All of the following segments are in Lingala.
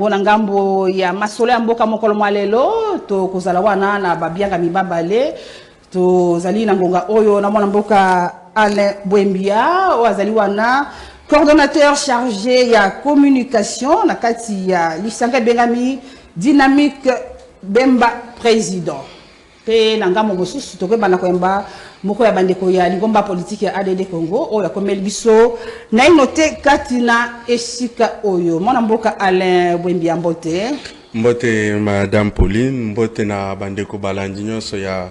Na ngambo ya masolo ya mboka mokolo mwa lelo, tokozala wana na babianga mibabale. Tozali na ngonga oyo na mwana mboka Alain Bwembia, oyo azali wana coordonnateur chargé ya communication na kati ya lisanga ebengami Dynamique Bemba Président. Mpe na ngambo mosusu, tokoyebana koyamba moko ya bandeko ya lingomba politike ya ADD Congo, oyo akomeli biso naino te kati na esika oyo. Mwana mboka Alain Bwembia, mbote. Mbote, Madame Pauline. Mbote na bandeko balandi nyonso ya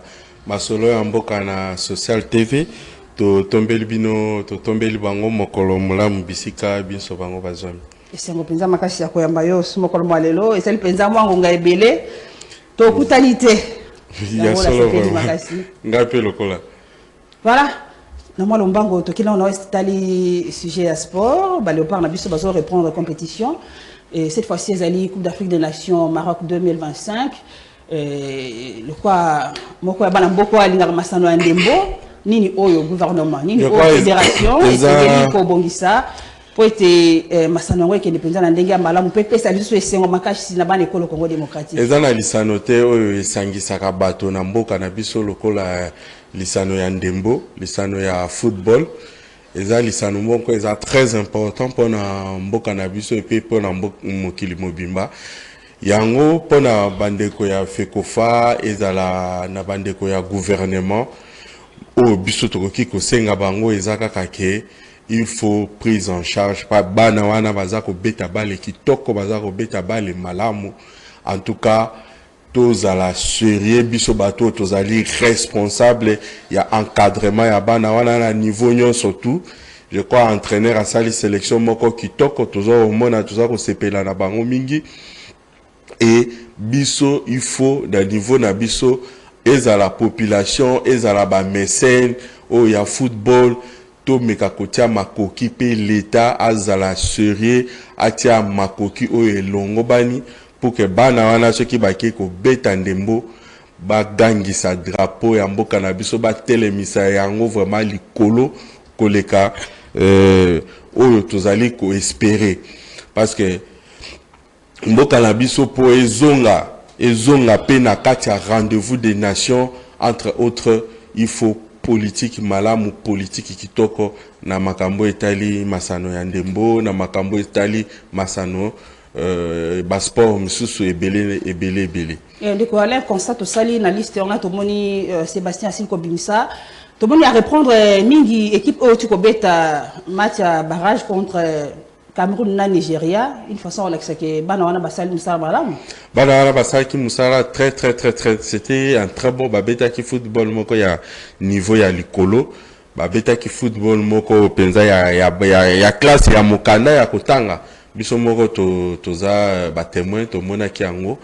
masolo ya mboka na Social TV. Totombeli bino, totombeli bango mokolo molamu bisika biso bango bazwami. Esengo mpenza makasi ya koyamba yo su mokolo mwa lelo. Ezali mpenza mwa ngonga ebele tokutani te. Ya solo, ngai mpe lokola. Voilà, na mwa lombango, tokei na etali sujet ya sport. Baléopard na biso bazo reprendre compétition et cette fois-ci ezali Coupe d'Afrique des Nations Maroc 2025. Lokwa moko ya bana mboka alingaka masano ya ndembo, nini oyo gouvernement, nini oyo fédération esengeli kobongisa po ete masano yango ekende mpenza na ndenge ya malamu mpe epesa lisusu esengo makasi na bana ekolo Congo démocratique? Eza na lisano te oyo esangisaka bato na mboka na biso lokola lisano ya ndembo, lisano ya football. Eza lisano moko eza très important mpona mboka na biso et puis mpona mokili mobimba. Yango mpona bandeko ya FECOFA, ezala na bandeko ya gouvernement, oyo biso tokoki kosenga bango eza kaka ke il faut prise en charge pa bana wana. Baza kobeta bale kitoko, baza kobeta bale malamu. En tout cas, tozala sérieux, biso bato oyo tozali responsable ya encadrement ya bana wana na niveau nyonso. Tout, je crois, entraîneur asali sélection moko kitoko, toza komona, toza kosepela na bango mingi. Et biso, il faut na niveau na biso, ezala population, ezala bamécène oyo ya football, tomeka kotia makoki mpe l'État azala sérieux, atia makoki oyo elongo bani pour que bana wana, soki bakei kobeta ndembo, bagangisa drapeau ya mboka na biso, batelemisa yango vraiment likolo koleka oyo tozali koespérer, parce que mboka na biso, mpo ezonga, ezonga mpe na kati ya rendez-vous des nations, entre autres, il faut politique malamu, politique kitoko na makambo etali masano ya ndembo, na makambo etali masano, basport misusu ebele ebele ebele. Ndeko Alain, constat tosali na liste wana, tomoni Sébastien asili kobimisa, tomoni ya reprendre mingi équipe oyo ti kobeta match ya barrage contre Cameroun na Nigeria. Une façon olakisaki bana wana basali mosala malamu. Bana wana basalaki mosala très très très très, c'était un très bon. Babetaki football moko ya niveau ya likolo, babetaki football moko mpenza ya classe, ya mokanda ya kotanga. Biso moko toza batémoin, tomonaki yango.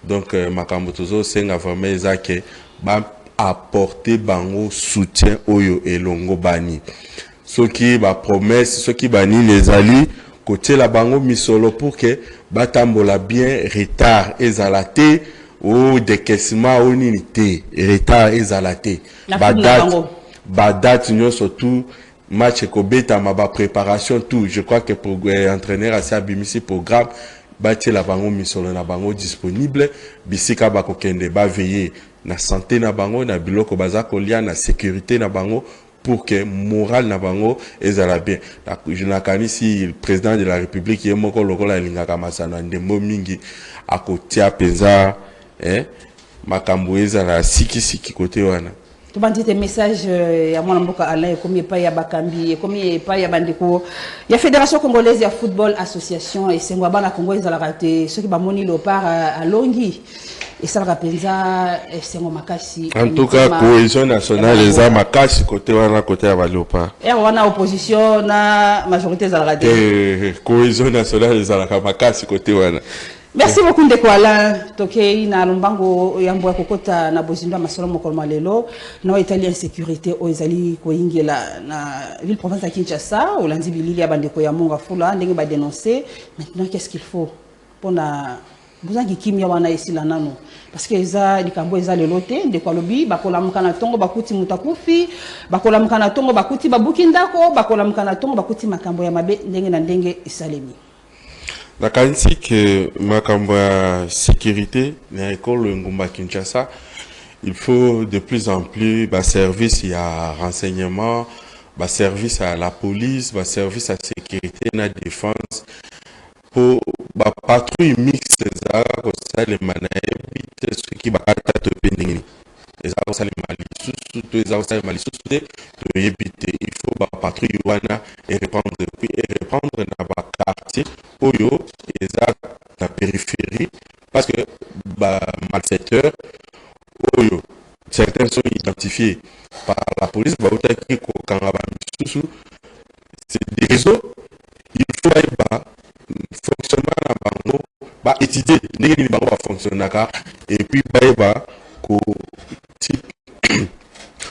Donc makambo tozosenga vraiment eza ke baapporte bango soutien oyo elongo bani. Soki bapromesse, soki banini, ezali kotiela bango misolo pour que batambola bien, retard ezala te, o décaissement o nini te, retard ezala te, badate, badate nyonso, tout match ekobetama, bapréparation, tout. Je crois que pour entraîneur asi abimisi programme, batiela bango misolo na bango disponible bisika bakokende, baveiller na santé na bango, na biloko baza kolia, na sécurité na bango, pour que moral na bango ezala bien. Nakanisi président de la République ye moko, lokola alingaka masano ya ndembo mingi, akotia mpenza makambo ezala sikisiki kote wana. Tobandi te message ya mwana mboka Alain ekomi epai ya bakambi, ekomi epai ya bandeko ya Fédération congolaise ya football association. Esengo ya bana Congo ezalaka te soki bamoni Léopard alongi, esalaka mpenza esengo makasi. En tout cas, cohésion nationale eza makasi kote wana, kote ya baléopard. Ere wana opposition na majorité ezalaka te. Cohésion nationale ezalaka makasi kote wana. Merci beaucoup, ndeko Alain. Tokei na lombango yambo ya kokota na bozindo ya masolo mokolo ma lelo na oyo etali insécurité oyo ezali koyingela na ville province ya Kinshasa. Olandi bilili ya bandeko ya Mont Ngafula ndenge badénonce. Maintenant, qu'est-ce qu'il faut mpona bozangi kimia wana esila nano? Parce que eza likambo eza lelo te. Ndeko alobi bakolamuka na ntongo, bakuti moto akufi, bakolamuka na ntongo, bakuti babuki ndako, bakolamuka na ntongo, bakuti makambo ya mabe ndenge na ndenge esalemi. Nakanisi ke makambo ya sécurité na ekolo engumba Kinshasa, il faut de plus en plus baservice ya renseignement, baservice ya la police, baservice ya sécurité na défense, mpo bapatrouille mixte ezalaka kosalema. Nayebi te soki bakata to mpe ndenge nini eza kosalema lisusu to eza kosalema lisusu te, toyebi te. Il faut bapatrouille wana ereprendre, puis ereprendre na baquartier oyo eza na périphérie, parce que bamalfaiteur oyo, certains sont identifiés par la police, bautaki kokanga bamisusu, c'est des réseaux. Il faut bayeba fonctionnement na bango, baétudie ndenge nini bango bafonctionnaka, et puis bayeba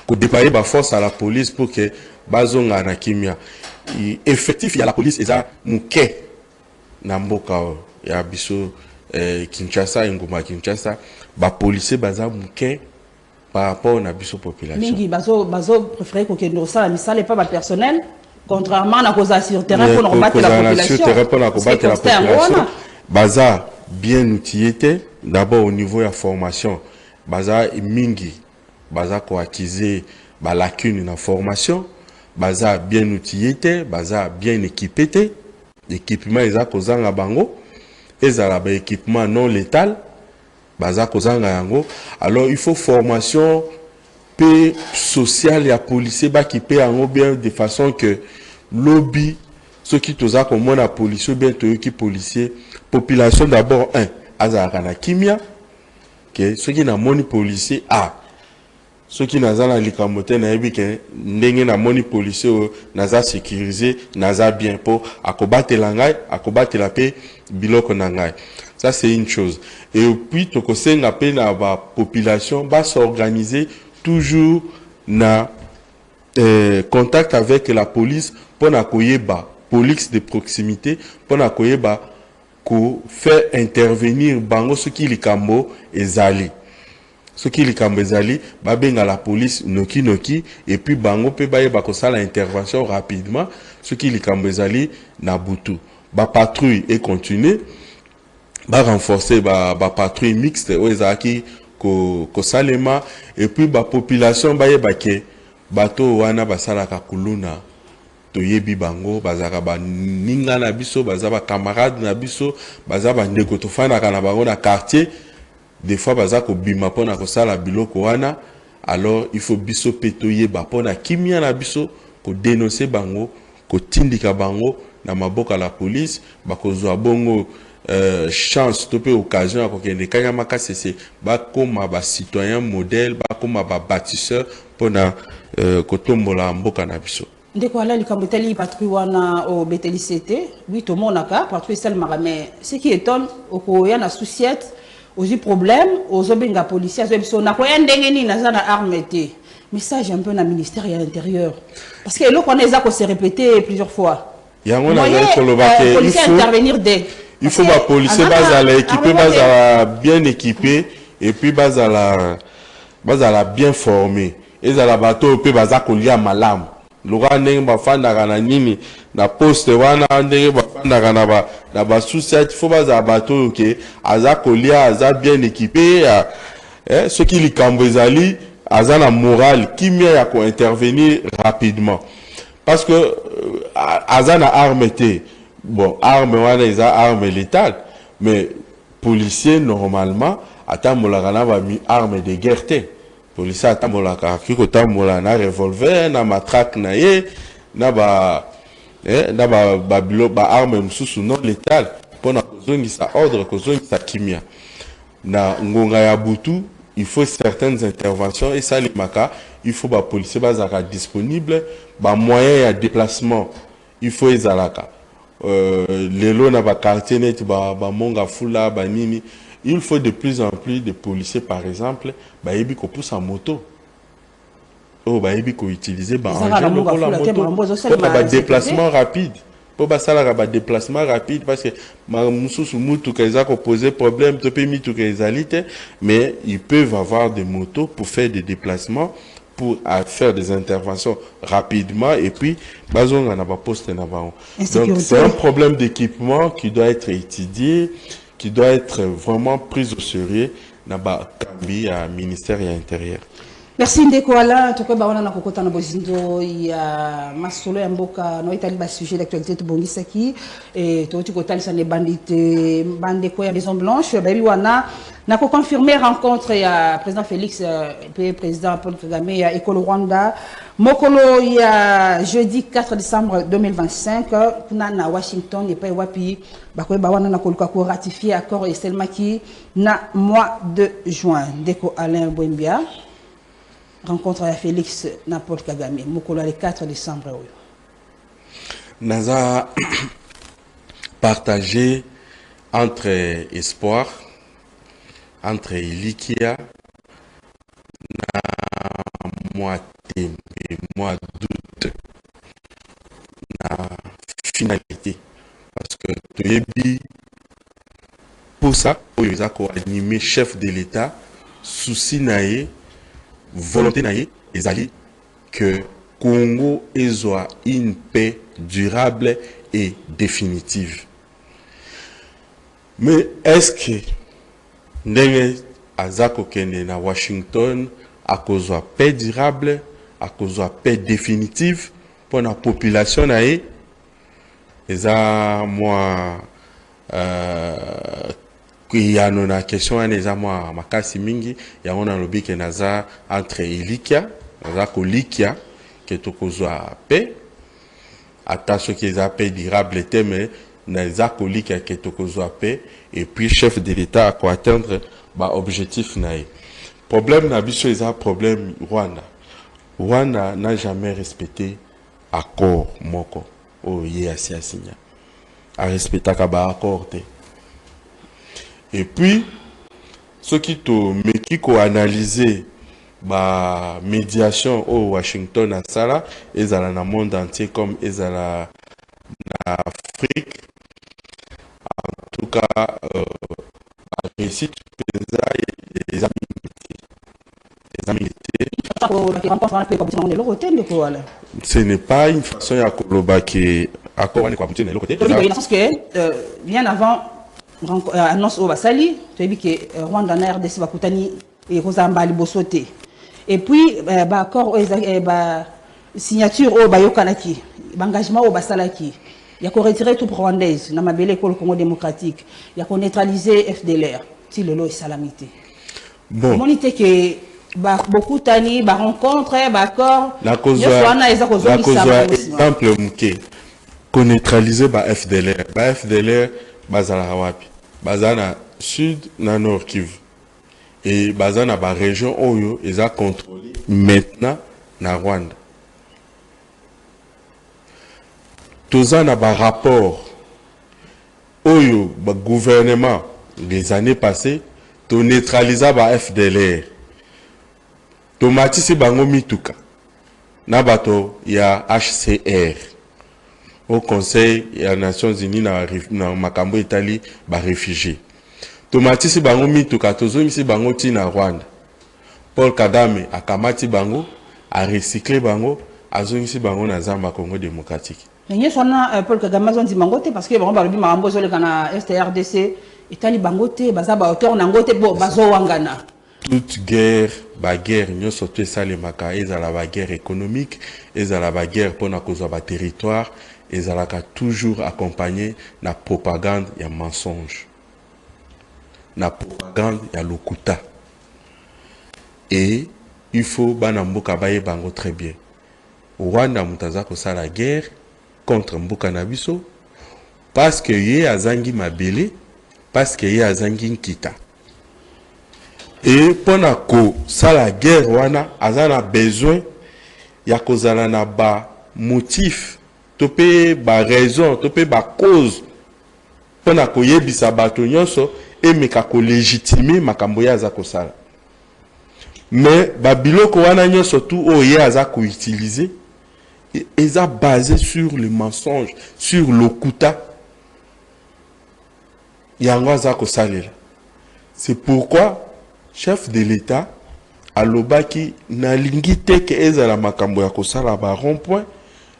kodéployer baforce à la police pour que bazonga na kimia. Effectif ya la police eza moke na mboka oyo ya biso, Kinshasa, engumba ya Kinshasa. Bapolicier baza moke par rapport na biso population. Mingi bazo bazo préféré kokende kosala misala epa bapersonnel, contrairement na kozala sur terrain mpona kobatela population. Sur terrain mpona kobatela population. Baza bien outillé te. D'abord, au niveau ya formation, baza mingi baza koaccuser balacune na formation. Baza bien outillé te, baza bien équipé te. Équipement eza kozanga bango, ezala baéquipement non létal, baza kozanga yango. Alors il faut formation mpe sociale ya policier, bakipe yango bien, de façon que lobi soki toza komona policier, bien toyoki policier, population d'abord un azalaka na kimia ke soki namoni policier, ah, soki naza na likambo te, nayebi ke ndenge namoni policier oyo, naza sécurisé, naza bien, mpo akobatela ngai, akobatela mpe biloko na ngai. Ça, c'est une chose. Et puis tokosenga mpe na bapopulation bas'organiser toujours na contact avec la police, mpona koyeba police de proximité, mpona koyeba kofaire intervenir bango soki likambo ezali. Soki likambo ezali, babenga la police noki noki, et puis bango mpe bayeba kosala intervention rapidement soki likambo ezali na butu. Bapatrouille econtinue, barenforcer bapatrouille mixte oyo ezalaki kosalema, et puis bapopulation bayeba ke bato wana basalaka kuluna, toyebi bango, bazalaka baninga na biso, baza bacamarade na biso, baza bandeko tofandaka na bango na quartier. Des fois baza kobima mpona kosala biloko wana. Alors il faut biso mpe toyeba mpona kimia na biso kodénoncer bango, kotindika bango na maboko ya la police. Bakozwa bongo chance to mpe occasion ya kokende Kanyama Kasese, bakóma bacitoyen modèle, bakóma babâtisseur mpona kotombola mboka na biso. Ndeko ala, likambo etali patrouille wana obetelisi ete oui, tomonaka patrouille esalemaka, mais ce qui étonne, okoya na sous-ciat, ozwi problème, ozobenga policier, azoyebi biso nakoya ndenge nini, naza na arme te. Message un peu na ministère ya Intérieur, parce que eloko wana eza kose répéter plusieurs fois. Yango nazali koloba ke policier intervenir de il faut bapolicier bazala équipé, bazala bien équipé, et puis bazala bien formé. Ezala bato oyo mpe baza kolia malamu, lokola ndenge bafandaka na nini, na poste wana, ndenge bafandaka na basous-ciat. Faut bazala bato oyo ke aza kolia, aza bien équipé, soki likambo ezali, aza na morale, kimia ya kointervenir rapidement, parce que aza na arme te. Bon, arme wana eza arme létale, mais policier normalement atambolaka na ba arme de guerre te. Policier atambolaka, akoki kotambola na revolver, na matraque na ye, na ba baarme mosusu non létale, mpona kozongisa ordre, kozongisa kimia na ngonga ya butu. Il faut certaines interventions esalemaka, il faut bapolicier bazalaka disponible, bamoyen ya déplacement il faut ezalaka. Lelo na baquartier neti bamonga fula, banini, il faut de plus en plus de policiers, par exemple bayebi kopusa moto, oyo bayebi koutiliser baengin lokola moto mpona badéplacement rapide, mpo basalaka badéplacement rapide, parce que mosusu mutuka eza kopose problème to mpe mituka ezali te, mais ils peuvent avoir des motos pour faire des déplacements. pour faire des interventions rapidement et puis bazonga na baposte na bango. Donc c'est un problème d'équipement qui doit être étudié, qui doit être vraiment pris au sérieux na bakambi ya ministère ya Intérieur. Merci ndeko Alain. Tokoyeba wana na kokota na bozindo ya masolo ya mboka no etali basujet d'actualité tobongisaki. Touti kotalisa na ebandi te, bandeko ya Maison Blanche bayebi wana na koconfirme rencontre ya président Félix mpe président Paul Kagame ya ekolo Rwanda mokolo ya jeudi 4 décembre 2025 kuna na Washington, epai wapi bakoyeba wana na koluka koratifier accord esalemaki na mois de juin. Ndeko Alain Bwembia, rencontre ya Félix na Paul Kagame mokolo ya le 4 décembre oyo? Naza partagé entre espoir, entre elikia na mwa tembe, mwa doute na finalité, parce que toyebi mposa oyo eza koanime chef de l'État. Souci na ye, volonté na ye ezali que Congo ezwa une paix durable et définitive. Mais est-ce que ndenge aza kokende na Washington, akozwa paix durable, akozwa paix définitive mpona population na ye? Eza mwa eyano na question wana eza mwa makasi mingi. Yango nalobi ke naza entre elikia, naza kolikia ke tokozwa paix, ata soki eza paix durable te, mais naza kolikia ke tokozwa paix et puis chef de l'État akoatteindre baobjectif na ye. Problème na biso eza problème Rwanda. Rwanda n'a jamais respecté accord moko oyo ye asi asinya. Arespectaka baaccord te. Et puis soki tomeki koanalyse bamédiation oyo Washington asala, ezala na monde entier comme ezala na Afrique, en tout cas baréussite mpenza eza mingi te, eza mingi te. Rencontre wana mpe ekabutuna ngo eloko te, ndeko Wala? Ce n'est pas une façon ya koloba ke accord wana ekoaboutir na eloko te. Toyebi boye na sens que bien avant annonce oyo basali, toyebi ke Rwanda na RDC bakutani, ekozala mbala liboso te. Et puis baaccord oyo eza ba signature oyo bayokanaki, baengagement oyo basalaki ya koretirer troupe rwandaise na mabele ekolo Congo démocratique, ya koneutraliser FDLR, ti lelo esalami te. Bon. Omoni te ke bokutani, barencontre, baaccord nyonso wana eza kozongisa Nakozwa bango nsima? exemple moke: koneutraliser ba FDLR. Ba FDLR bazalaka wapi? Baza na Sud na Nord Kivu e baza na barégion oyo eza contrôlé maintenant na Rwanda. Toza na barapport oyo bagouvernement les années passées toneutralisa ba FDLR, tomatisi bango mituka na bato ya HCR au Conseil ya Nations Unies na makambo etali baréfugié. Tomatisi bango mituka, tozongisi bango ntina Rwanda. Paul Kagame akamati bango, arecycle bango, azongisi bango na zamba Congo démocratique. Mais nyonso wana, Paul Kagame azondima yango te, parce que bango balobi makambo ezoleka na RDC etali bango te, baza baauteur na yango te. Bo bazowangana. Toute guerre, baguerre nyonso to esalemaka, ezala baguerre économique, ezala baguerre mpona kozwa baterritoire, ezalaka toujours accompagné na propagande ya mensonge, na propagande ya lokuta. Et il faut bana mboka bayeba yango très bien: Rwanda moto aza kosala guerre contre mboka na biso parce que ye azangi mabele, parce que ye azangi nkita. E mpona kosala guerre wana, aza na besoin ya kozala na bamotif to mpe baraison to mpe bacause mpona koyebisa bato nyonso, emeka kolégitime makambo ye aza kosala. Mais babiloko wana nyonso tu oyo ye aza koutilize eza basé sur le mensonge, sur lokuta. Yango aza kosalela. C'est pourquoi chef de l'État Alobaki nalingi te ke ezala makambo ya kosala ba rond point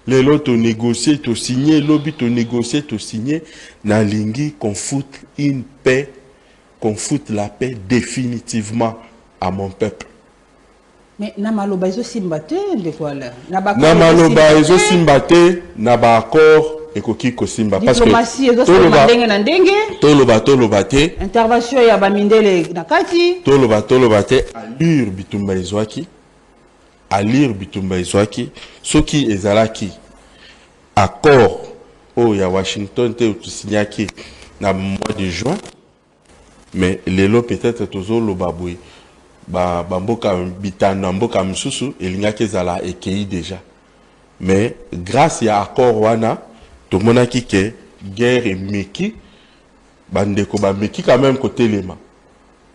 lelo tonégocie, tosigne, lobi tonégocie, tosigne. Nalingi qu'on foute une paix, qu'on foute la paix définitivement à mon peuple. Mais na maloba ezosimba te, ndeko Alain. Na maloba ezosimba te, na baaccord ekoki kosimba. Diplomatie ezosimba ndenge na ndenge. Toloba toloba te. Intervention ya bamindele na kati. Toloba toloba te, allure bitumba ezwaki, allure bitumba ezwaki, soki ezalaki accord oyo ya Washington te tosignaki na mois de juin, mais lelo peut-être tozoloba boye, bamboka bitando ya mboka mosusu elingaki ezala ekei déjà. Mais grâce ya accord wana, tomonaki ke guerre emeki, bandeko bameki quand même kotelema,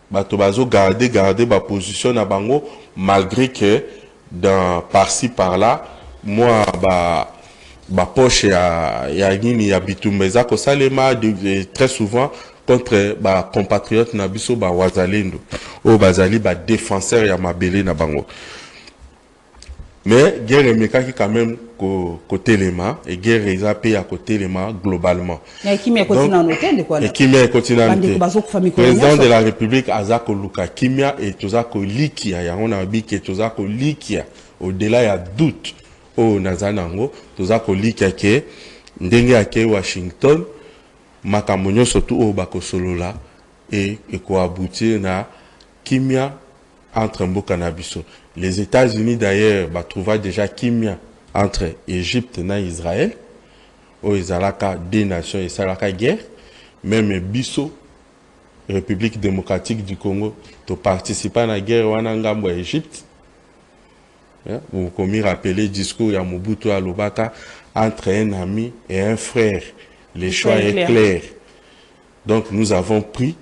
bato bazogarde garde baposition na bango, malgré que dans par-ci par-là moi ba bapoche ya nini ya bitumba eza kosalema très souvent contre bacompatriote na biso bawazalendo oyo bazali badéfenseur ya mabele na bango. Mais guerre emekaki quand même kotelema e guerre eza mpe ya kotelema globalement. Kimia ekoti nano te, ndeko. Kimia ekoti nano te. Président de la République aza koluka kimia e toza kolikia yango na bike, toza kolikia au-delà ya doute oyo naza nango, toza kolikia ke ndenge ake Washington, makambo nyonso tu oyo bakosolola e ekoaboutir na kimia entre mboka na biso. Les États-Unis d'ailleurs batrouva déjà kimia entre Égypte na Israël oyo ezalaka deux nations esalaka guerre. Même biso, République démocratique du Congo, toparticipa na guerre wana ngambo ya Égypte. Bokomi rappeler discours ya Mobutu, alobaka: «Entre un ami et un frère, le choix est clair, clair.» Donc nous avons pris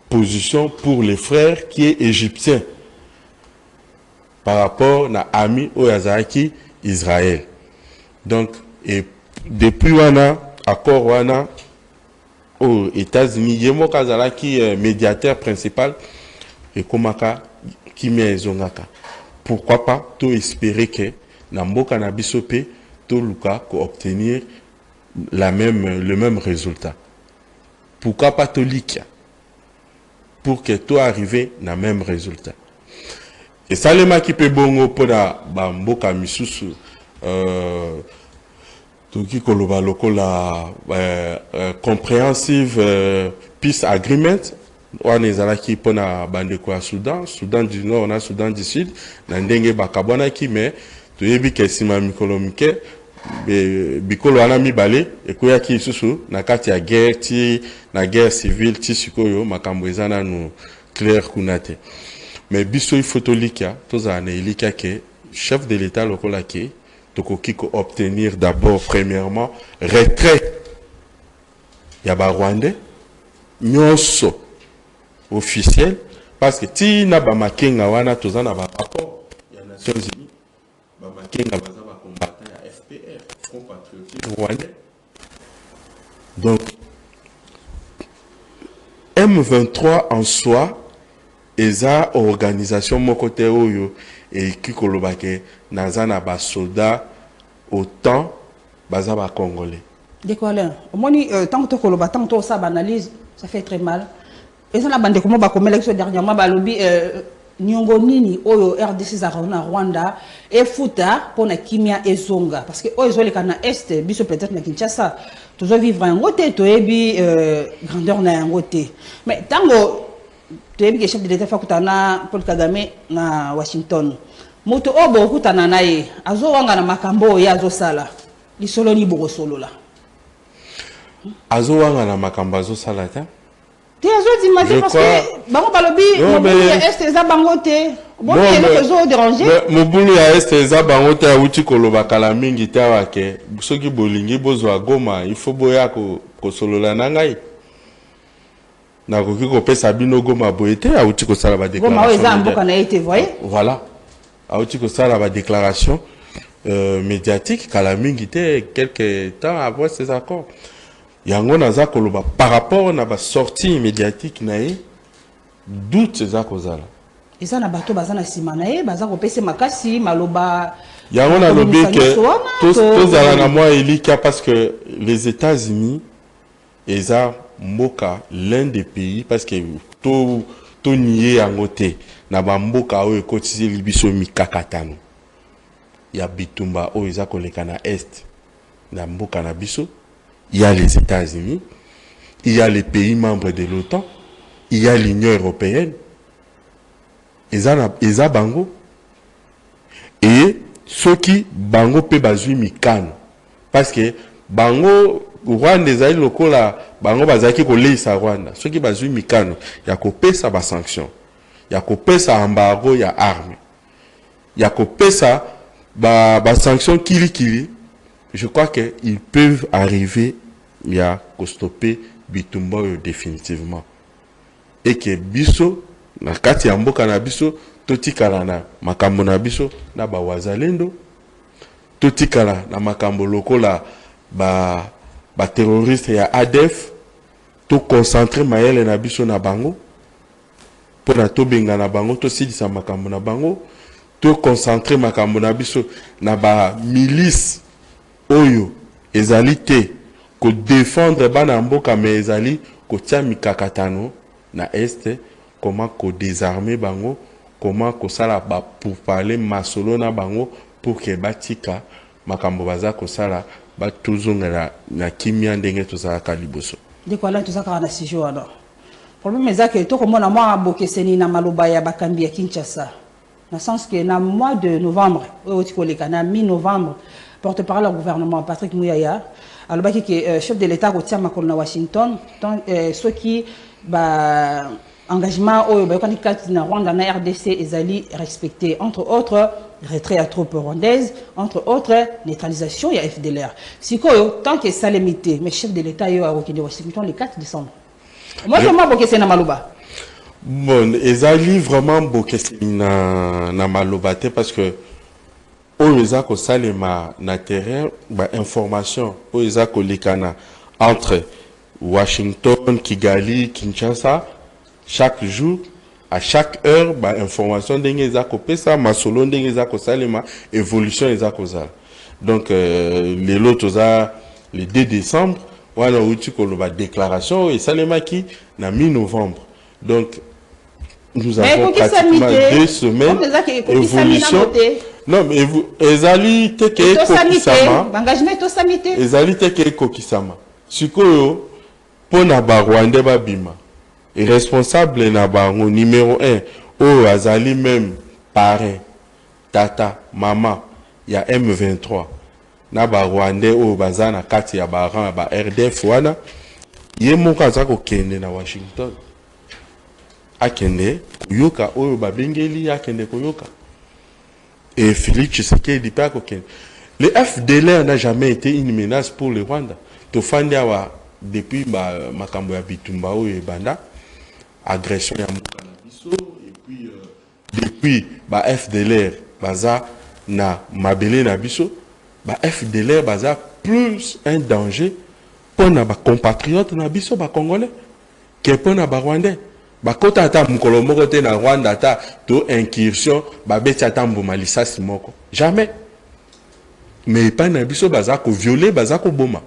position pour les frères qui est égyptien par rapport na ami oyo azalaki Israël. Donc et depuis wana accord wana oyo États-Unis ye moko azalaki médiateur principal, ekomaka kimia ezongaka. Pourquoi pas to espérer que na mboka na biso mpe toluka koobtenir le même résultat? Pourquoi pas tolikia pour que to arriver na même résultat? Esalemaki mpe bongo mpona bamboka misusu, tokoki koloba lokola comprehensive peace agreement wana ezalaki mpona bandeko ya Soudan, Soudan du Nord na Soudan du Sud, na ndenge bakabwanaki. Mais toyebi ke nsima ya mikolo mike, bikolo wana mibale ekweyaki lisusu na kati ya guerre, ti na guerre civile. Ti sikoyo makambo eza nanu clair kuna te. Mais biso, il faut tolikia, tozala na elikya ke chef de l'État lokola ke tokoki koobtenir d'abord premièrement retrait ya barwandais nyonso officiel, parce que ntina bamakenga wana, toza na barapport ya Nations unies, bamakenga baza bacombattant ya FPR, Front patriotique rwandais. Donc M23 en soi eza organisation moko te oyo ekoki koloba ke naza na basoda autant baza bacongolais. Ndeko Alain, omoni, ntango tokoloba, ntango tokosala baanalyse, ça fait très mal. Eza na bandeko mo bakomelaki so dernièrement, balobi niongo nini oyo RDC ezalaka na Rwanda efuta mpona kimia ezonga? Parce que oyo ezoleka na Est, biso peut-être na Kinshasa tozovivre yango te, toyebi grandeur na yango te. Mais ntango toyebi ke chef de l'État akutana na Paul Kagame na Washington, moto oyo bokokutana na ye azowanga na makambo oyo ye azosala, lisolo nini bokosolola? Azowanga na makambo azosala te. Te, azondima te, parce que bango balobi mobulu ya Est eza bango te. Boni eloko ezodérange? Mobulu ya Est eza bango te. Awuti koloba kala mingi te awa ke soki bolingi bozwa Goma, il faut boya kosolola na ngai, nakoki kopesa bino Goma boye te. Awuti kosala badéclaration eza mboka na ye te, voye. Voilà, awuti kosala badéclaration médiatique kala mingi te, quelque temps après ces accords. Yango naza koloba, par rapport na basortie médiatique na ye, doute eza kozala. Eza na bato baza na nsima na ye, baza kopesa makasi maloba. Yango nalobi ke tozala na mwa elikya, parce que les États-Unis eza mboka, l'un des pays, parce que to tonier yango te, na bamboka oyo ekotiseli biso mikakatano ya bitumba oyo eza koleka na est na mboka na biso. Il y a les États-Unis, il y a les pays membres de l'OTAN, il y a l'Union européenne. Eza bango. Et soki bango mpe bazwi mikano, parce que bango, Rwanda ezali lokola bango bazalaki koleisa Rwanda, soki bazwi mikano ya kopesa basanction, ya kopesa embargo ya arme, ya kopesa basanction ba kilikili, je crois que ils peuvent arriver ya kostopper bitumba oyo définitivement et que biso na kati ya mboka na biso totikala na makambo na biso na bawazalendo, totikala na makambo lokola ba baterroriste ya ADF, toconcentre mayele na biso na bango mpona tobengana bango, tosilisa makambo na bango, toconcentre makambo na biso na bamilice oyo ezali te kodéfendre bana ya mboka, mais ezali kotia mikakatano na est. Comment kodésarmer bango, comment kosala bapourparler, masolo na bango pour ke batika makambo baza kosala, batozongela na kimia ndenge tozalaka liboso. Ndeko Alain, toza kaka na sujet wana. Problème eza ke tokomona mwa bokeseni na maloba ya bakambi ya Kinshasa, na sens que na mois de novembre oyo oti koleka, na mi novembre, porte-parole ya gouvernement Patrick Muyaya alobaki ke chef de l'État akotia makolo na Washington soki ba engagement oyo bayokani kati na Rwanda na RDC ezali respecté, entre autres retrait ya troupe rwandaise, entre autres neutralisation ya FDLR. Sikoyo, tant que esalemi te, mais chef de l'État oyo akokende Washington le 4 décembre, moi mwa bokeseni na maloba. Bon, ezali vraiment bokeseni na maloba te, parce que oyo eza kosalema na terrain, bainformation oyo eza kolekana entre Washington, Kigali, Kinshasa, chaque jour, à chaque heure, bainformation ndenge eza kopesa masolo, ndenge eza kosalema, évolution eza kozala. Donc lelo toza le 2 décembre. Wana outi koloba déclaration oyo esalemaki na mi-novembre, donc nous avons pratiquement 2 semaines. Évolution, non, mais ezali te ke ekokisama, ezali te ke ekokisama. Sikoyo, mpo na barwandais babima, responsable na bango numéro 1 oyo azali même parrain, tata mama ya M23 na barwandais oyo baza na kati ya barang ya ba RDF wana, ye moko aza kokende na Washington, akende koyoka oyo babengeli, akende koyoka. Et Félix Tshisekedi mpe akokende. Le FDLR n'a jamais été une menace pour le Rwanda. Tofandi awa depuis makambo ya bitumba oyo ebanda, agression ya mboka na biso, et puis depuis ba FDLR baza na mabele na biso. Ba FDLR baza plus un danger mpona bacompatriote na biso bacongolais ke mpona barwandais. Bakota ata mokolo moko te na Rwanda, ata to incursion, babeti ata mbuma lisasi moko, jamais. Mais epai na biso baza kovioler, baza koboma,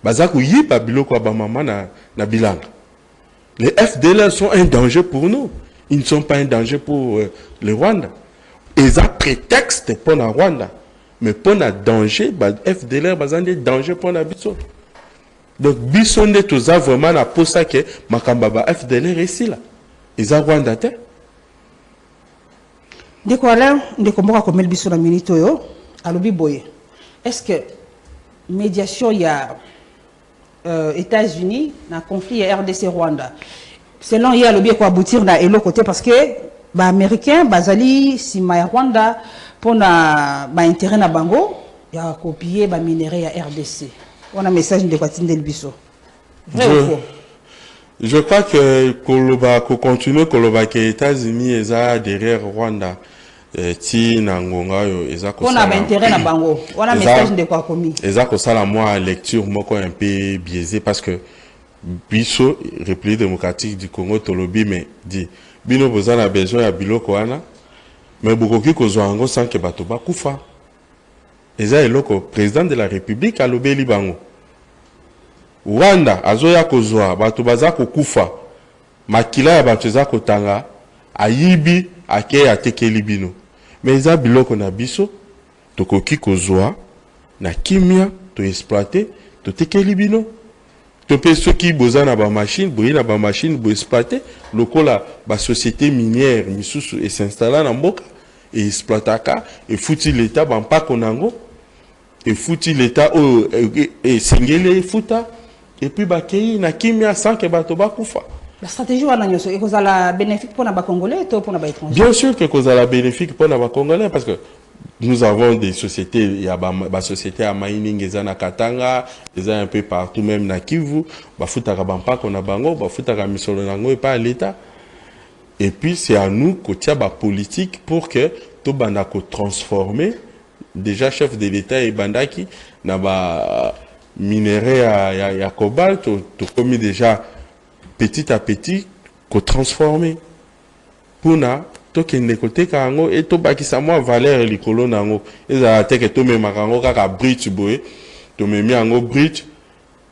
baza koyiba biloko ya bamama na bilanga. Les FDLR sont un danger pour nous, ils ne sont pas un danger pour le Rwanda. Eza prétexte mpo na Rwanda, mais mpo na danger, ba FDLR baza nde danger mpo na biso. Donc biso nde toza vraiment na posa ke makambo ya ba FDLR esila, eza Rwanda te. Ndeko Alain, ndeko moko akomeli biso na minute oyo, alobi boye: est ce que médiation ya États-Unis na conflit ya RDC Rwanda, selon ye, alobi ekoaboutir na eloko te, parce que baaméricain bazali nsima ya Rwanda mpona baintérêt na bango ya kopiller baminerai ya RDC? Wana message ndeko atindeli biso. Vrai ou faux? Je crois que koloba, kocontinue koloba ke États-Unis eza derrière Rwanda ti na ngonga oyo eza mpona baintérêt na bango wana, message ndeko akomi. Eza kosala mwa lecture moko un peu biaisé, parce que Biso République démocratique du Congo tolobi: mais di bino boza na besoin ya biloko wana, mais bokoki kozwa yango sans que bato bakufa. Eza eloko président de la République alobeli bango. Rwanda azoya kozwa, bato baza kokufa, makila ya bato eza kotanga, ayibi, akei, atekeli bino. Mais eza biloko na biso, tokoki kozwa na kimia, toexploite, totekeli bino. To mpe soki boza na bamachine, boye na bamachine, boexploite lokola basociété minière misusu es'installa na mboka, eexploitaka, efuti leta bampako nango, efuti leta oyo esengeli efuta, et puis bakei na kimia sans que bato bakufa. La stratégie wana nyonso ekozala bénéfique mpona bacongolais to mpona baétranger? Bien sûr que ekozala bénéfique mpona bacongolais, parce que nous avons des sociétés, il y a ba société ya mining eza na Katanga, eza un peu partout, même na Kivu. Bafutaka bampako na bango, bafutaka misolo nango epai ya l'État. Et puis c'est à nous kotia bapolitique pour que tobanda kotransformer. Déjà chef de l'État ebandaki na ba minerai ya cobalt, tokomi déjà petit à petit kotransformer mpona tokende koteka yango e tobakisa mwa valeur likolo na yango. Ezala teke tomemaka yango kaka brut boye, tomemi yango brut,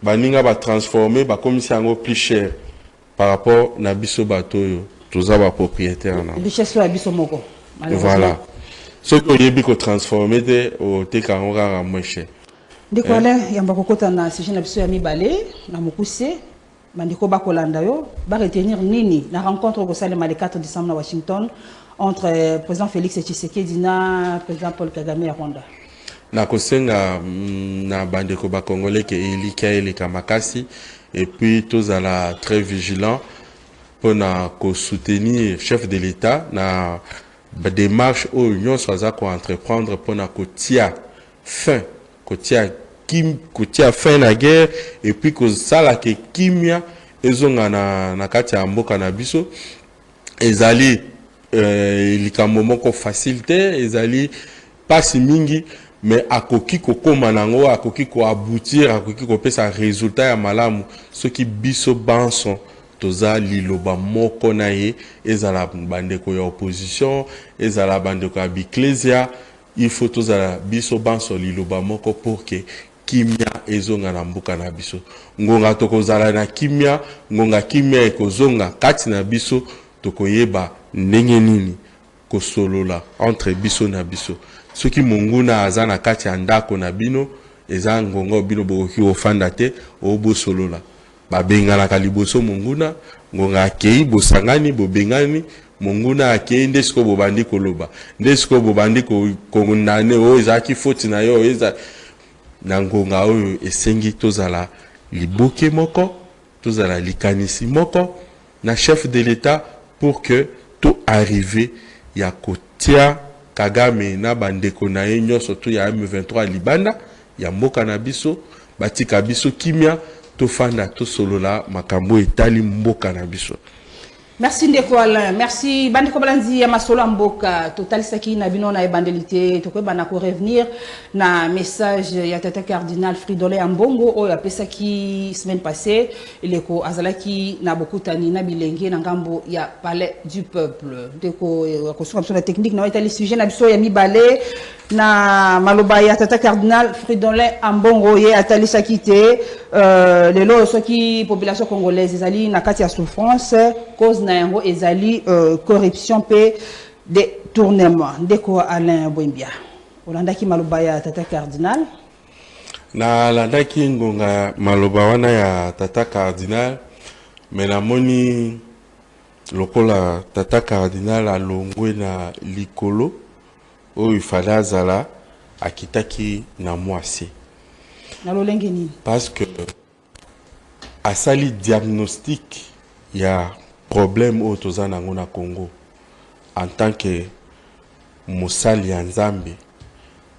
baninga batransforme, bakomisi yango plus cher par rapport na biso bato oyo toza bapropriétaire na richesse oyo ya biso moko. Voilà, soki oyebi kotransforme te, oteka yango kaka moins cher. Ndeko Alain, yamba kokota na sujet na biso ya mibale na mokuse. Bandeko bakolanda yo, baretenir nini na rencontre okosalema le 4 décembre na Washington entre président Félix Tshisekedi na président Paul Kagame ya Rwanda? Nakosenga na bandeko bakongolais ke elikya eleka makasi, et puis tozala très vigilant mpona kosoutenir chef de l'État na badémarche oyo nyonso aza koentreprendre mpona kotia fin na guerre et puis kosalaka kimia ezonga na kati ya mboka na biso. Ezali likambo moko facile te, ezali mpasi mingi, mais akoki kokóma nango, akoki koaboutir, akoki kopesa résultat ya malamu soki biso banso toza liloba moko na ye. Ezala bandeko ya opposition, ezala bandeko ya biklesia, il faut tozala biso banso liloba moko pour que kimia ezonga na mboka na biso. Ngonga tokozala na kimia, ngonga kimia ekozonga kati na biso, tokoyeba ndenge nini kosolola entre biso na biso. Soki monguna aza na kati ya ndako na bino, eza ngonga bino bokoki kofanda te oyo bosolola. Babenganaka liboso monguna, ngonga akei, bosangani, bobengani monguna, akei, nde sikoyo bobandi koloba, nde sikoyo bobandi kondane oyo ezalaki foti na yo. Eza na ngonga oyo esengi tozala liboke moko, tozala likanisi moko na chef de l'État pour que to arrive ya kotia Kagame na bandeko na ye nyonso to ya M23 libanda ya mboka na biso, batika biso kimia, tofanda, tosolola makambo etali mboka na biso. Merci ndeko Alain, merci bandeko balandi ya Masolo ya Mboka. Totalisaki na bino na ebandeli te, tokoyeba korevenir na message ya tata cardinal Fridolin Ambongo oyo apesaki semaine passée eleko azalaki na bokutani na bilenge na ngambo ya Palais du Peuple. Ndeko akosuka biso na technique na etali sujet na biso ya mibale na maloba ya tata cardinal Fridolin Ambongo. Ye atalisaki te lelo soki population congolaise ezali na kati ya souffrance, cause na yango ezali corruption mpe détournement. Ndeko Alain Bwembia, olandaki maloba ya tata cardinal? Nalandaki ngonga maloba wana ya tata cardinal, mais namoni lokola tata cardinal alongwe na likolo oyo ifale azala, akitaki na mwasi. Na lolenge nini? Parce que asali diagnostic ya problème oyo toza nango na Congo. En tant que mosali ya Nzambe,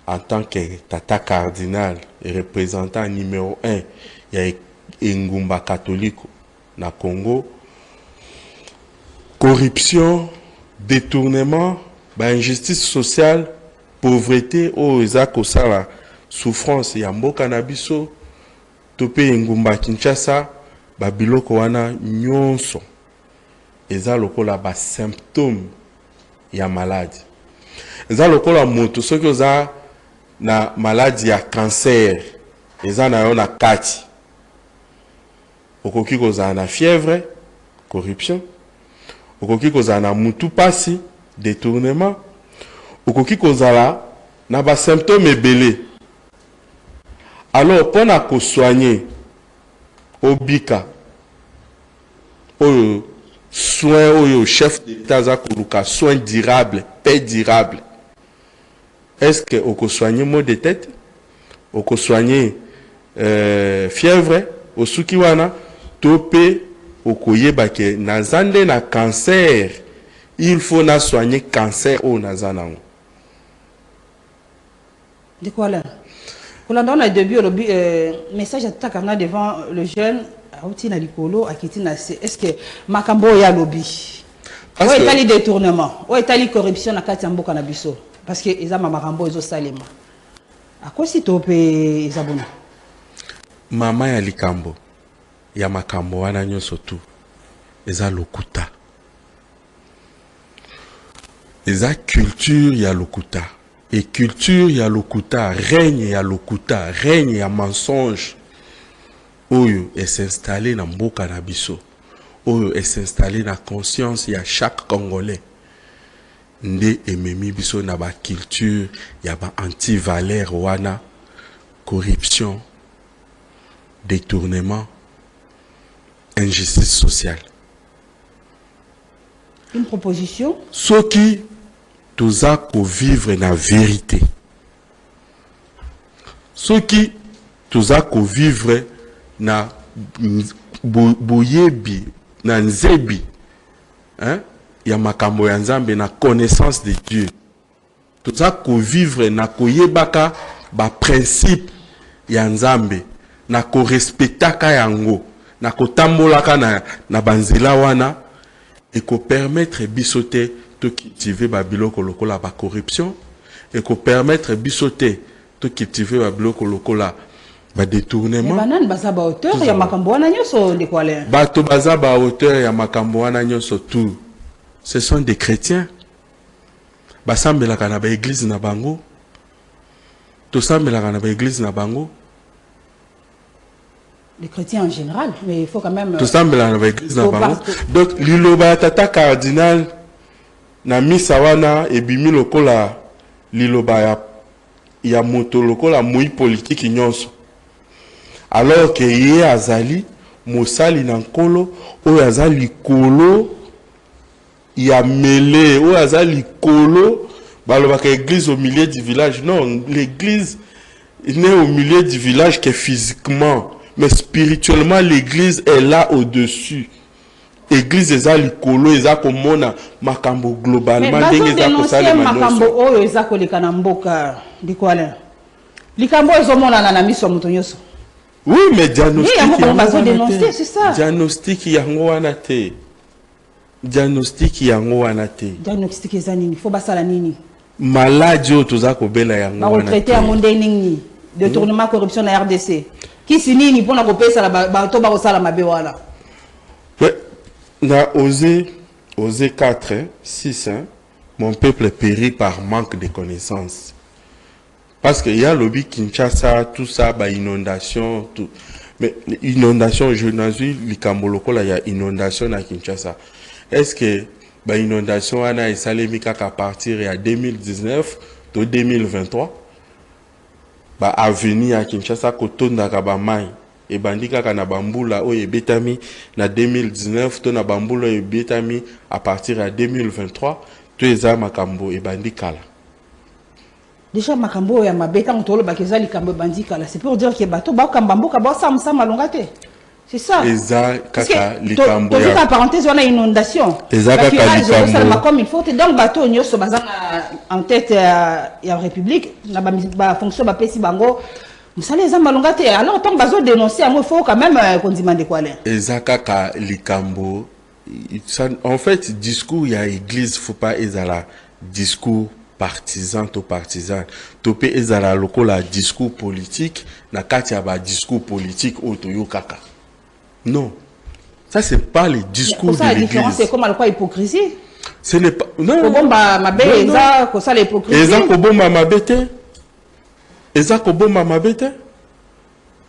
en tant que tata cardinal, représentant numéro 1 ya engumba catholique na Congo, corruption, détournement, bainjustice sociale, pauvreté oyo eza kosala souffrance ya mboka na biso to mpe engumba Kinshasa. Babiloko wana nyonso eza lokola basymptôme ya maladi. Eza lokola moto soki oza na maladi ya cancer eza na yo na kati, okoki kozala na fièvre, corruption, okoki kozala na mutu pasi, détournement, okoki kozala na basymptôme ebele. Alors mpona kosoigne obika, oyo soin oyo chef d'État aza koluka, soin durable, paix durable, est-ce que okosoigne maux de tête, okosoigne fièvre, osuki wana, to mpe okoyeba ke naza nde na cancer, il faut na soigner cancer oyo naza nango? Ndeko Alain, kolanda wana début olobi message ataka nga devant le jeune auti na likolo akiti na se. Est ce que makambo oyo alobi oyo etali détournement, oyo etali corruption na kati ya mboka na biso, parce que eza makambo oyo ezosalema, akosi to mpe eza bona? Mama ya likambo ya makambo wana nyonso tu eza lokuta, eza culture ya lokuta. Et culture ya lokuta, règne ya lokuta, règne ya mensonge oyo es'installe na mboka na biso, oyo es'installe na conscience ya chaque Congolais, nde ememi biso na baculture ya ba-antivaleur wana: corruption, détournement, injustice sociale. Une proposition? Soki toza kovivre na vérité, soki toza kovivre na boyebi na nzebi, hein, ya makambo ya Nzambe, na connaissance de Dieu, toza kovivre na koyebaka baprincipe ya Nzambe, na korespectaka yango, na kotambolaka na banzela wana, ekopermettre biso te tocultive babiloko lokola bacorruption, ekopermettre biso te tocultive babiloko lokola badétournement. Banani baza baauteur ya makambo wana nyonso, ndeko Alain? Bato baza baauteur ya makambo wana nyonso tout, ce sont des chrétiens. Basambelaka na baeglize na bango, tosambelaka na baeglize na bango. Les chrétiens en général, mais il faut quand même Tosambelaka na baeglize na bango. Donc liloba ya tata cardinal na misa wana ebimi lokola liloba ya moto lokola moi politiki nyonso, alors ke ye azali mosali na Nkolo oyo aza likolo ya mele, oyo aza likolo. Balobaka église au milieu du village. Non, l'église n'est au milieu du village que physiquement, mais spirituellement l'église est là au-dessus. Église eza likolo, eza komona makambo globalement ndenge eza kosalema. Makambo oyo eza koleka na mboka, ndeko Alain, likambo oyo ezomonana na miso ya moto nyonso. Oui, mais diagnostic yango, c'est ça. Diagnostic yango wana te, diagnostic yango wana te. Diagnostic eza nini? Fo basala nini? Maladi oyo toza kobela yango wana. Bakotraite yango nde nini? Détournement, corruption na RDC, kisi nini mpona kopesala bato bakosala mabe wana? Ouais. Na Osée 4 6, hein, mon peuple périt par manque de connaissances. Parce qu'il y a lobi Kinshasa, tout ça, bah, inondation, tout. Mais inondation, je n'ai likambo lokola ya inondation na Kinshasa. Est-ce que bah, inondation wana esalemi kaka à partir ya 2019 to 2023? Ba avenue ya Kinshasa kotondaka ba mai ebandi kaka na bambula oyo ebetami na 2019 to na bambula oyo ebetami à partir ya 2023, to eza makambo ebandi kala? Déjà makambo oyo ya mabe, ntango tolobaka eza likambo ebandi kala, c'est pour dire ke bato bakamba mboka basala mosala malonga te, c'est ça. Eza kaka likambo. Ya parenthèse wana, inondation. Eza kaka likambo comme il faut te. Donc bato nyonso baza na en tête ya république, na bafonction bapesi bango, mosala eza malonga te. Alors ntango bazodénonce yango, il faut quand même kondima, ndeko Alain. Eza kaka likambo, en fait, discours ya église, faut pas ezala discours partisan to partisan, to mpe ezala lokola discours politique na kati ya badiscours politique oyo toyokaka. Non. Ça, c'est pas le discours de la différence, l'église. C'est comme alikuwa hypocrisie. Ce n'est pas, non. Kobomba mabe eza kosala hypocrisie. Eza kobomba mabe te, eza kobomba mabe te.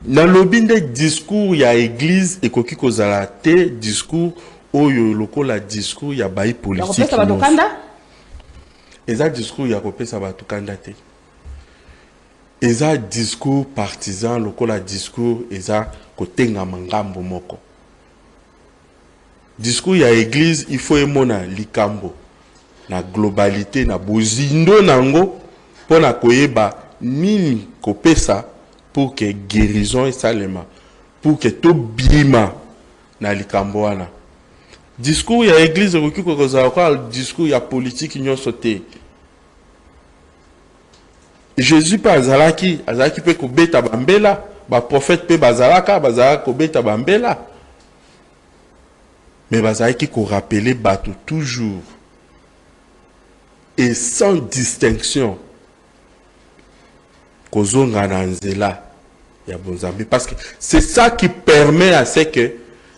Nalobi nde discours ya église ekoki kozala te discours oyo lokola discours ya bayi politique. Kopesa bato nyonso. Kanda. Eza discours ya kopesa bato kanda te, eza discours partisan lokola discours eza kotengama ngambo moko. Discours ya église, il faut emona likambo na globalité, na bozindo nango, mpona koyeba nini kopesa pour que guérison esalema, pour que tobima na likambo wana. Discours ya église ekoki kozala kwa discours ya politique nyonso te. Jésus mpe azalaki mpe kobeta bambela, baprophète mpe bazalaka kobeta bambela, mais bazalaki korappeler bato toujours et sans distinction kozonga na nzela ya bonzambe, parce que c'est ça qui permet à ce que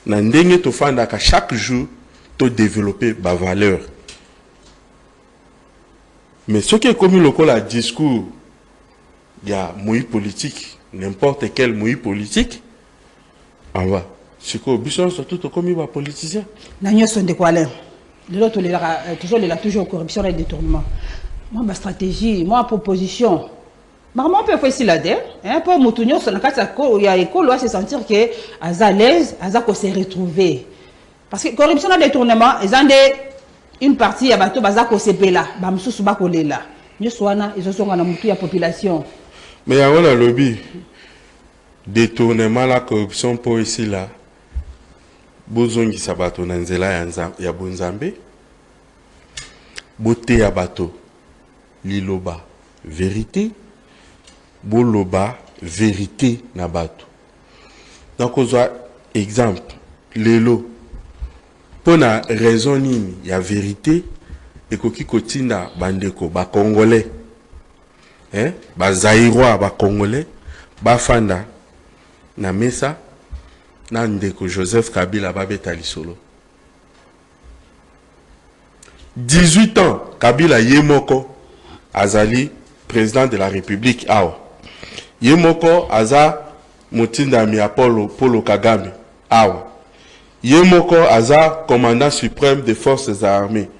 na ndenge tofandaka chaque jour, todévelopper bavaleur. Mais soki ekomi lokola discours ya moi politique, n'importe quel moi politique, awa sikoyo biso nyonso tu tokomi bapoliticien. Na nyonso, ndeko Alain, lelo tolelaka, tozolela toujours corruption na détournement. Mwa bastratégie, mwa proposition, makambo mpe fo esila te, mpo motu nyonso na kati ya ekolo ase sentir ke aza à l'aise, aza kose retrouver, parce que corruption na détournement eza nde une partie ya bato baza kosepela, bamosusu bakolela. Nyonso wana ezozonga na motu ya population. Mais yango nalobi, détournement la corruption, mpo esila, bozongisa bato na nzela ya bonzambe, boteya bato liloba vérité, boloba vérité na bato. Nakozwa exemple lelo, mpo na raison nini ya vérité ekoki kotinda bandeko bacongolais, hein? Bazaïrois, bacongolais bafanda na mesa na ndeko Joseph Kabila, babeta lisolo? 18 ans Kabila ye moko azali président de la République awa, ye moko aza motindami ya Paulo Kagame awa, ye moko aza commandant suprême des forces armées,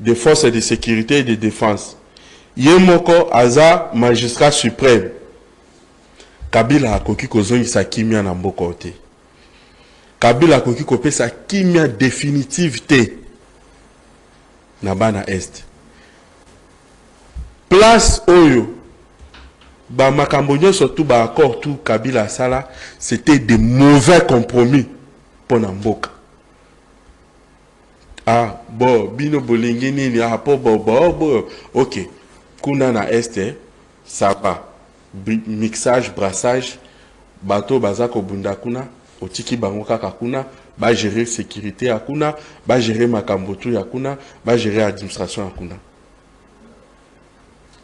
des forces de sécurité et de défense, ye moko aza magistrat suprême. Kabila akoki kozongisa kimia na mboka te. Kabila akoki kopesa kimia définitive te na bana Est. Place oyo bamakambo nyonso tu, baaccord tu Kabila asala, c'était de mauvais compromis mpo na mboka. Ah bon, bino bolingi nini? Ah po bo bo bo, ok, kuna na Est ça va, mixage, brassage, bato baza kobunda kuna, otiki bango kaka kuna, bagérer sécurité ya kuna, bagérer makambo tu ya kuna, bagérer administration ya kuna,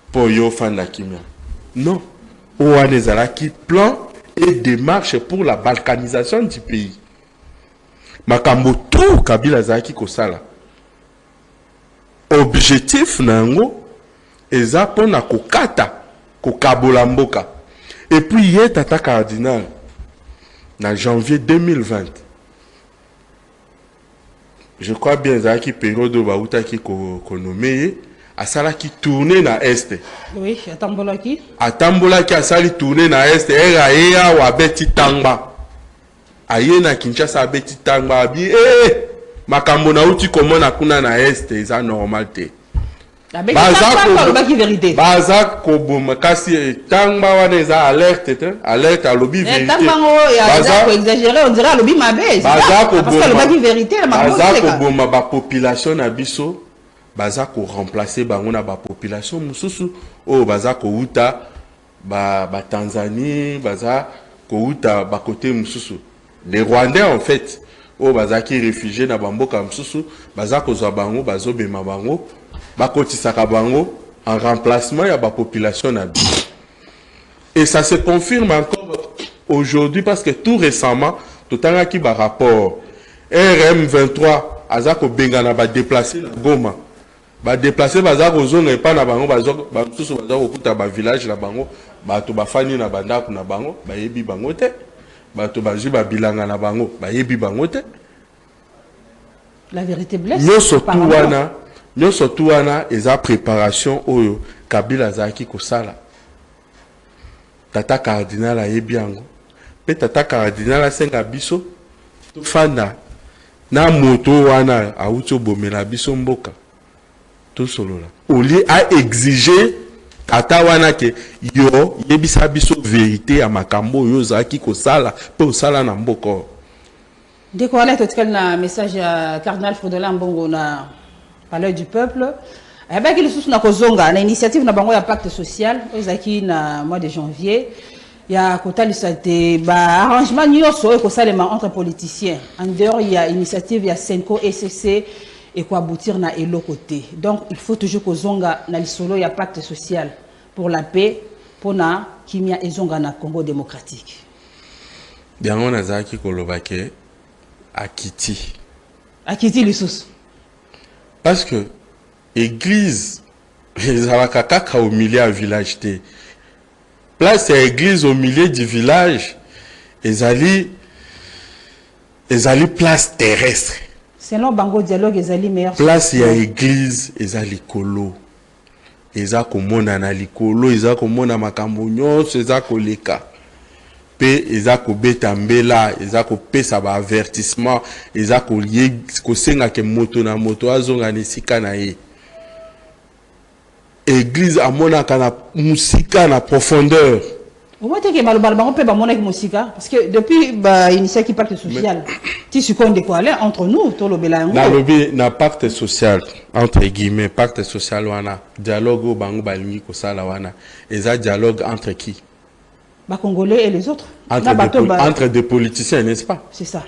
mpo yo ofanda kimia. Non, oyo wana ezalaki plan et démarche pour la balkanisation du pays. Makambo tout Kabila azalaki kosala, objectif na yango eza mpona kokata, kokabola mboka. Et puis ye tata cardinal, na janvier 2020, je crois bien, ezalaki période oyo bautaki konommer ye, asalaki tournée na Est. Oui, atambolaki. Atambolaki, asali tournée na Est. Ere aye awa, abeti tangba, aye na Kinshasa, abeti tangba, abi e makambo nauti komona kuna na Est eza normal te. Alobaki vérité. Baza koboma, kasi tangba wana eza alerte te, alerte, alobi vérité. Exagéré, on dirait alobi mabe. Baza alobaki vérité. Baza koboma bapopulation na biso, baza koremplacer bango na bapopulation mosusu oyo baza kouta baTanzanie, baza kouta bakote mosusu, les Rwandais en fait, oyo bazalaki réfugié na bamboka mosusu. Baza kozwa bango, bazobema bango, bakotisaka bango en remplacement ya bapopulation na biso. Et ça se confirme encore aujourd'hui, parce que tout récemment Totangaki barapport. RM23 aza kobengana badéplacés na Goma. Badéplacés baza kozonga epai na bango, bamosusu baza kokuta bavillage na bango, bato bafandi na bandako na bango, bayebi bango te. Bato bazwi babilanga na bango, bayebi bango te. La vérité blesse. Nyonso tu wana, nyonso tu wana eza préparation oyo Kabila azalaki kosala. Tata cardinal ayebi yango mpe. Tata cardinal asenga biso tofanda na moto wana awuti obomela biso mboka, tosolola, au lieu aexige ata wana ke yo yebisa biso vérité ya makambo oyo ozalaki kosala mpe osala na mboka oyo. Ndeko wana, totikali na message ya cardinal Fridolin Ambongo na Palais du Peuple. Ayebaki lisusu na kozonga na initiative na bango ya pacte social oyo ezalaki na mois de janvier, ya kotalisa te baarrangement nyonso oyo ekosalema entre politiciens en dehors ya initiative ya CENCO, ECC, ekoaboutir na eloko te. Donc il faut toujours kozonga na lisolo ya pacte social pour la paix, mpona kimia ezonga na Congo démocratique. Yango nazalaki koloba ke akiti. Akiti lisusu. Parce que église ezalaka kaka au milieu ya village te. Place ya église au milieu du village ezali place terrestre. Selon bango, dialogue ezali meilleur. Place ya église eza likolo, eza komona na likolo, eza komona makambo nyonso eza koleka mpe eza kobeta mbela, eza kopesa baavertissement, eza kosengaka moto na moto azonga na esika na ye. Église amonaka na mosika, na profondeur. Omoi teke maloba na bango mpe bamonaki mosika, parce que depuis bainitiaki pacte social ti sikoyo, ndeko Alain, entre nous, tolobela yango. Nalobi na pacte social, entre guillemets pacte social wana, dialogue oyo bango balingi kosala wana eza dialogue entre qui? Bacongolais et les autres. Entre, Na des, bato entre des politiciens, n'est-ce pas? C'est ça.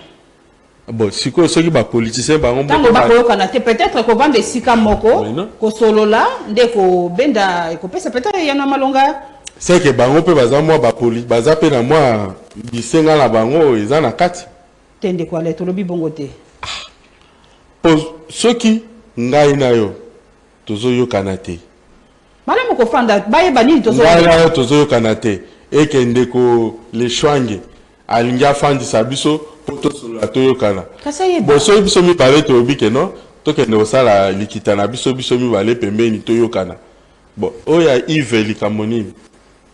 Bon, sikoyo soki bapoliticien bango ntango moko bakoyokana te, peut-être kovanda esika moko, Mais non. kosolola nde kobenda, ekopesa peut-être yana malonga. C'est que bango mpe baza mwa baza mpe na mwa bisenga na bango oyo eza na kati. Te, ndeko Alain, tolobi bongo te. Po soki ngai na yo tozoyokana te, Malamu kofanda, bayeba nini tozo. Ngai na yo tozoyokana te, eke ndeko Leshwange alingi afandisa biso mpo tosolola, toyokana. Kasi ayeba. Bon, soki biso mibale toyobi ke non, tokende kosala likita na biso, biso mibale pembeni, toyokana. Bon, oyo ya Yves, likambo nini?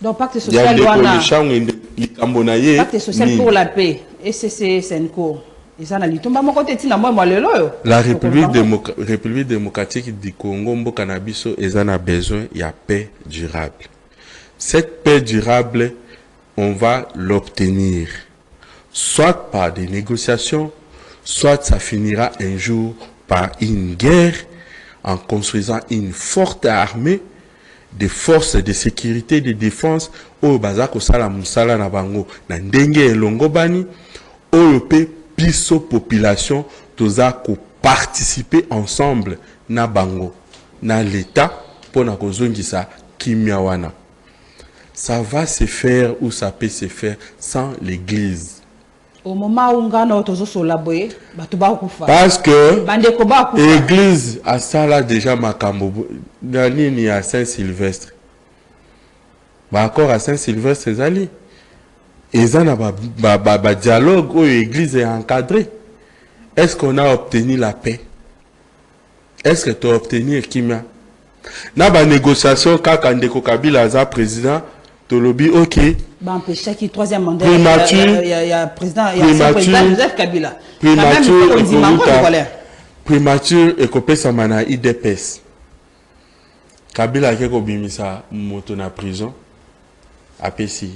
Donc pacte Ya social ndeko wana, Leshwange, likambo na ye pacte social nini? pour la paix, ECC, CENCO, eza na litomba moko te ntina mwa lelo oyo. La République démocratique du Congo, mboka na biso, eza na besoin ya paix durable. Cette paix durable, on va l'obtenir soit par des négociations, soit ça finira un jour par une guerre, en construisant une forte armée, des forces de sécurité, de défense oyo baza kosala mosala na bango na ndenge elongo bani, oyo mpe biso population toza koparticiper ensemble na bango, na l'État, mpona kozongisa kimia wana. Ça va se faire ou ça peut se faire sans l'Église. Au moment où ngana oyo tozosola boye, bato bakufa. Parce que Bandeko bakufa. Église asala déjà makambo na nini ya Saint Sylvestre. Baaccord ya Saint Sylvestre ezali, eza na badialogue ba dialogue oyo église est encadré. Est-ce qu'on a obtenu la paix? Est-ce que to obtenir kimia na banégociation? Kaka ndeko Kabila aza président, tolobi ok. Baempêchaki troisième mandat Primature. ya président, ya ancien Primature. président Joseph Kabila. Primature Kondima ngo. ekouta Nicolas. Primature ekopesama na UDPS. Kabila ake kobimisa moto na prison, apesi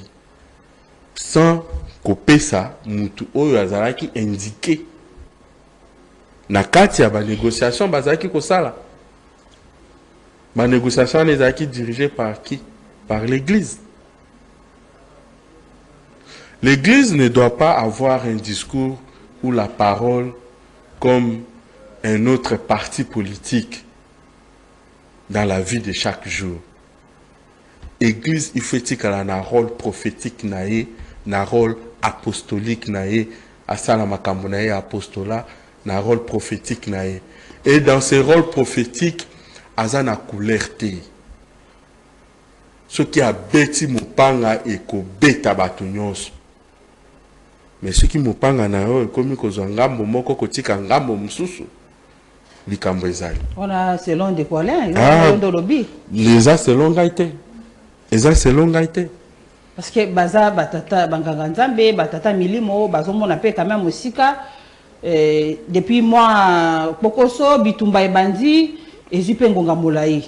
sans kopesa mutu oyo azalaki indiqué na kati ya banégociation bazalaki kosala. Banégociation wana ezalaki dirigé par qui? Par l'Église. L'Église ne doit pas avoir un discours ou la parole comme un autre parti politique dans la vie de chaque jour. Église, il faut etikala na rôle prophétique na ye, na rôle apostolique na ye. Asala makambo na ye ya apostolat, na rôle prophétique na ye. Et dans ce rôle prophétique, aza na couleur te. Soki abeti mopanga, ekobeta bato nyonso. Mais soki mopanga na yo ekomi kozwa ngambo moko, kotika ngambo mosusu, likambo ezali. Wana selon ndeko Alain. Ah. Yo nde olobi. Eza selon ngai te, eza selon ngai te. Parce que baza batata banganga Nzambe, batata milimo, bazomona mpe quand même mosika. Depuis mwa pokoso bitumba ebandi, ezwi mpe ngonga molai.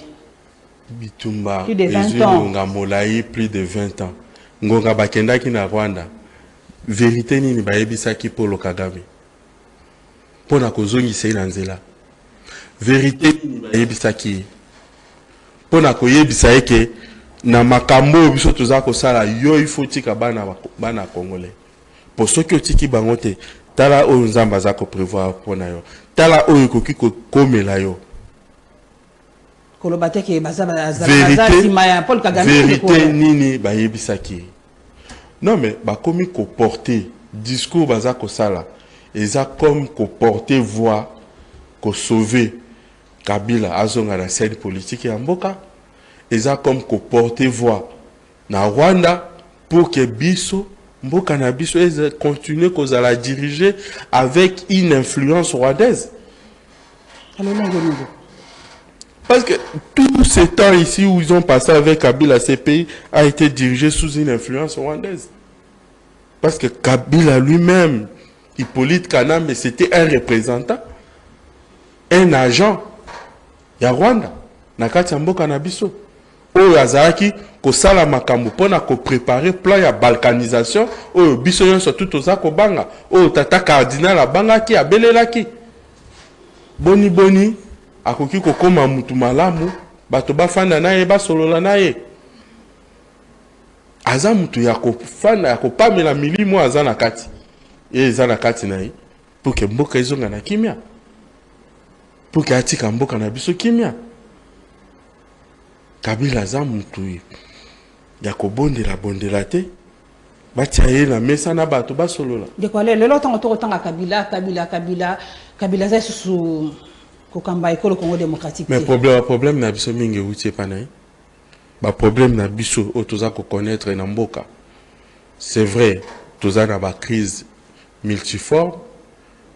Bitumba Plus de 20 ezwi ans. ngonga molai, plus de 20 ans. Ngonga bakendaki na Rwanda, vérité nini bayebisaki Paul Kagame mpo na kozongisa ye na nzela? Vérité nini bayebisaki ye mpo na koyebisa ye ke na makambo oyo biso toza kosala, yo ifo otika bana congolais, po soki otiki bango te, tala oyo Nzambe aza koprévoir mpo na yo, tala oyo ekoki kokomela yo? Koloba te ke baza nsima ya Paul Kagame. Vérité nini bayebisaki ye? Non, mais bakomi koporter discours, baza kosala, eza comme koporter voix, kosauver Kabila azonga na scène politique ya mboka. Eza comme koporter voix na Rwanda pour que biso, mboka na biso continue kozala dirigé avec une influence rwandaise. Alolenge nini? Parce que tout ce temps ici où ils ont passé avec Kabila, ce pays a été dirigé sous une influence rwandaise. Parce que Kabila lui-même, Hippolyte Kanambe, c'était un représentant, un agent ya Rwanda, na kati ya mboka na biso. Oyo azalaki kosala makambo mpona kopréparer plan ya balkanisation oyo biso nyonso tu toza kobanga, oyo tata cardinal abangaki, abelelaki. Boni boni akoki kokóma mutu malamu, bato bafanda na ye, basolola na ye? Aza mutu ya kofanda, ya kopamela milimo aza na kati ye, eza na kati na ye, pour que mboka ezonga na kimia, pour que atika mboka na biso kimia. Kabila aza mutu ya kobondela bondela te, batia ye na mesa na bato, basolola. Ndeko Ale, lelo ntango tokotanga Kabila, Kabila, Kabila, Kabila aza lisusu kokamba ekolo Congo démocratique Mais te. Problème na biso mingi euti epa na ye. Baproblème na biso oyo toza koconnaître na mboka, c'est vrai, toza na bacrise multiforme,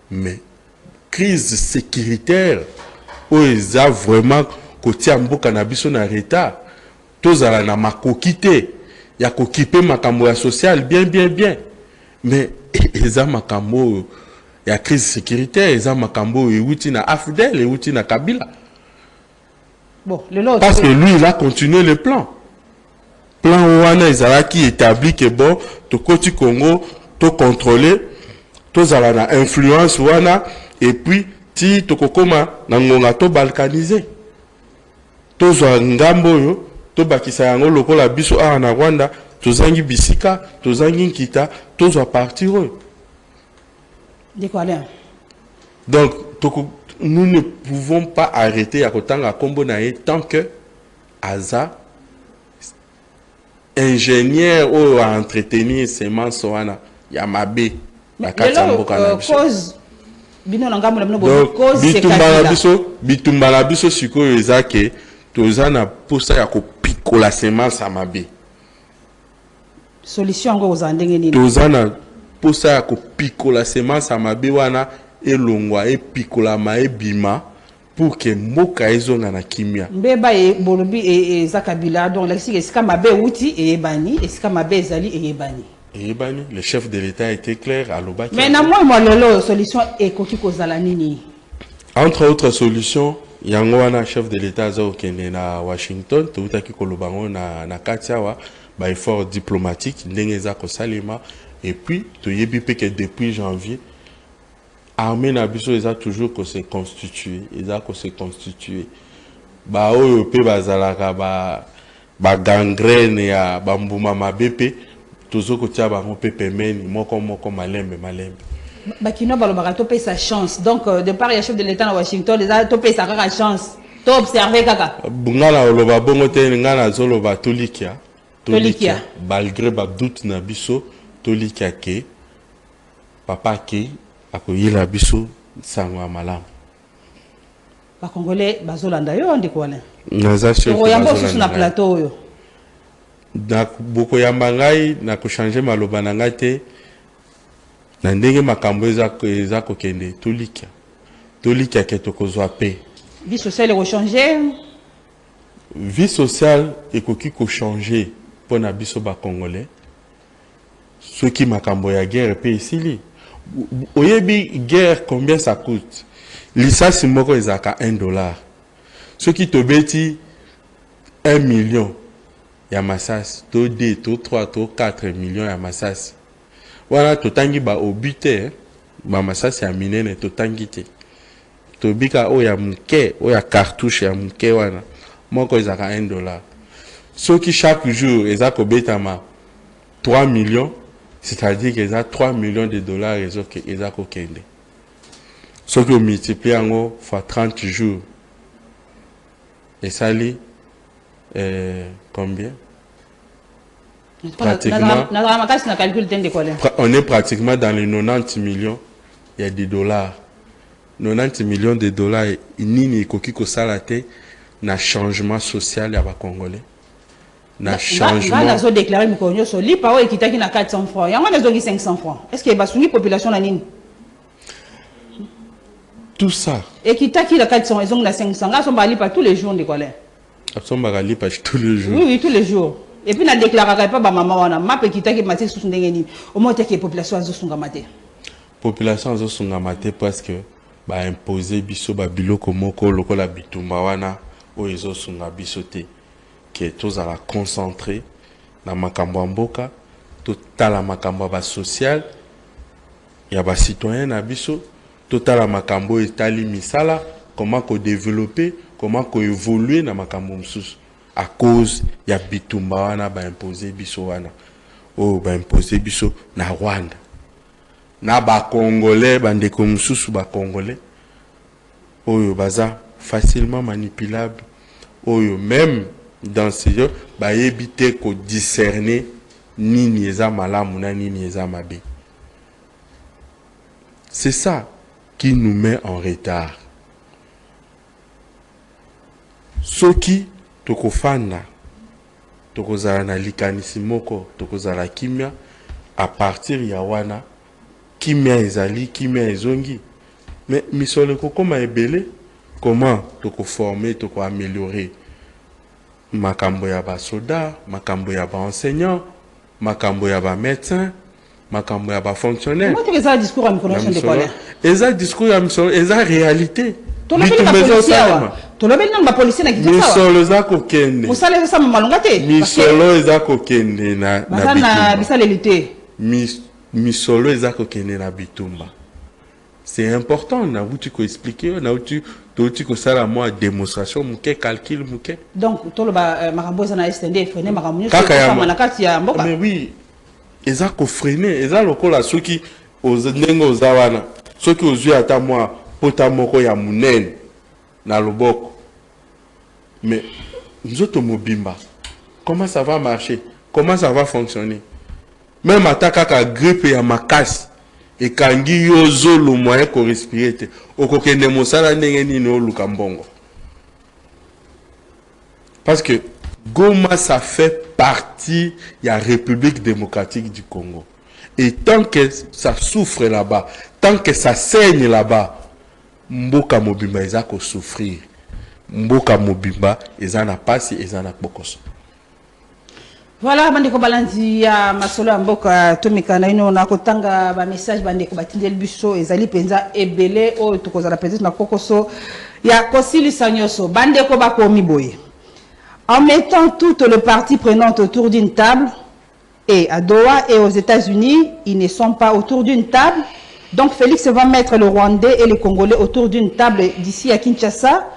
mais crise sécuritaire oyo eza vraiment kotia mboka na biso na retard, tozala na makoki te ya kokipe makambo ya social bien bien bien, mais eza makambo oyo ya crise sécuritaire, eza makambo oyo euti na AFDL, euti na Kabila. Bon, lelo Parce que lui, il a continué le plan. Plan wana ezalaki établi que bon, tokoti Congo, tocontrôler, tozala na influence wana, et puis ti tokokóma na ngonga, tobalkaniser, tozwa ngambo oyo, tobakisa yango lokola biso awa na Rwanda tozangi bisika, tozangi nkita, tozwa partir oyo. Ndeko Alain. Donc nous ne pouvons pas arrêter ya kotanga nkombo na ye tant que aza ingénieur oyo aentretenir semence wana ya mabe na kati ya mboka na biso. Cause bino na ngambo na bino, Donc cause c'est bitumba na Kabila. biso, bitumba na biso sikoyo eza ke toza na posa ya kopikola semence ya mabe. Solution yango kozala ndenge nini? Toza na posa ya kopikola semence ya mabe wana, elongwa, epikolama, ebima, pour que mboka ezonga na kimia. Mbeba bolobi eza Kabila. Donc lakisika esika mabe euti eyebani, esika mabe ezali eyebani. Eyebani, le chef de l'État était clair, alobaki. Mais na mwa lelo, solution ekoki kozala nini? Entre autres solutions, yango wana chef de l'État aza kokende na Washington. Toutaki koloba yango na kati awa, baeffort diplomatique ndenge eza kosalema. Et puis toyebi mpe ke depuis janvier, armée na biso eza toujours kose constituer, eza kose constituer. Baoyo mpe bazalaka bagangrène ya bambuma mabe mpe tozo kotia bango mpe pembeni, moko moko, malembe malembe. Bakino balobaka topesa chance. Donc départ ya chef de l'État na Washington eza topesa kaka chance, toobserve kaka. Nga na oloba bongo te, nga nazoloba tolikia. Tolikia. Malgré badoute na biso, tolikia ke Papa akei, akoyela biso sango ya malamu. Bacongolais bazolanda yo, ndeko wana. Naza sûr. Tokoyamba osusu na plateau oyo. Bokoyamba ngai, na kochange maloba na ngai te. Na ndenge makambo eza kokende, tolikia, tolikia ke tokozwa pe. Vie sociale ekochange. Vie sociale ekoki kochange mpo na biso Bacongolais soki makambo ya guerre mpe esili. Oyebi guerre combien ça coûte? Lisasi moko ezalaka 1 dollar. Soki tobeti 1 million ya masasi, to 2, to 3, to 4 million ya masasi wana, totangi baobus te, bamasasi ya minene totangi te, tobika oyo ya moke, oyo ya cartouche ya moke wana, moko ezalaka 1 dollar. Soki chaque jour eza kobetama 3 millions, c'est-à-dire que eza 3 millions de dollars eza kokende. Soki omultiplie yango fois 30 jours, esali combien? Pratiquement, makasi na calcul te, ndeko. On est pratiquement dans les 90 millions ya de dollars. 90 millions de dollars, nini ekoki kosala te na changement social ya Bacongolais, na changement? Nazodéclare mikolo nyonso, lipa oyo ekitaki na 400 francs, yango wana ezongi 500 francs. Est ce que basungi population na nini? Tout ça. Ekitaki na 400, ezongi na 500. Nga asombaka lipa tous les jours, ndeko Alain. Asombaka lipa tous les jours? Oui, tous les jours. Et puis nadéclaraka epa bamama wana, mapa ekitaki, mati lisusu ndenge nini? Omoi teke population azosungama te. Population azosungama te parce que baimpose biso babiloko moko lokola bitumba wana oyo ezosunga biso te ke tozala concentré na makambo ya mboka, totala makambo ya basocial ya bacitoyen na biso, totala makambo oyo etali misala, comment kodévelopper, comment koévoluer na makambo mosusu. À cause ya bitumba wana baimpose biso wana, oyo baimpose biso na Rwanda na Bacongolais, bandeko mosusu Bacongolais oyo baza facilement manipulable, oyo même dans ce jeu bayebi te kodiscerne nini eza malamu na nini eza mabe. C'est ça qui nous met en retard. Soki tokofanda, tokozala na likanisi moko, tokozala kimia. À partir ya wana kimia ezali, kimia ezongi, mais misolo ekokóma ebele. Comment tokoforme, tokoaméliorer makambo ya basoda, makambo ya baenseignant, makambo ya bamédecin, makambo ya bafonctionnaire? Eza discours ya mikolo nyonso, ndeko. Eza discours ya misolo, eza réalité. Tolobeli nano bapolisier na Kinshasa. Misolo eza kokende. Mosala ezosama malonga te. Misolo eza kokende na Baza na bisaleli te. Misolo eza kokende na bitumba. C'est important. Nauti koexpliquer oyo, nauti, touti kosala mwa démonstration moke, calcul moke. Donc toloba makambo eza na std efreine makambo nyonso na kati ya mboka? Mais oui, eza kofreine. Eza lokola soki ndenge oza wana, soki ozwi ata mwa pota moko ya monene na loboko, mais nzoto mobimba, comment ça va marcher? Comment ça va fonctionner? Même ata kaka grippe ya makasi ekangi yo zolo, moyen korespire te, okokende mosala ndenge nini oluka mbongo? Parce que Goma, ça fait partie ya République démocratique du Congo. Et tant que ça souffre là-bas, tant que ça saigne là-bas, mboka mobimba eza kosouffrir, mboka mobimba eza na pasi, eza na kpokoso. Voilà, bandeko balandi ya Masolo ya Mboka, tomeka na ino na kotanga bamessage bandeko batindeli biso. Ezali mpenza ebele oyo tokozala mpenza na kokoso ya kosilisa nyonso. Bandeko bakomi boye: "En mettant toutes les parties prenantes autour d'une table, et à Doha et aux États-Unis, ils ne sont pas autour d'une table. Donc Félix va mettre le Rwandais et les Congolais autour d'une table d'ici à Kinshasa.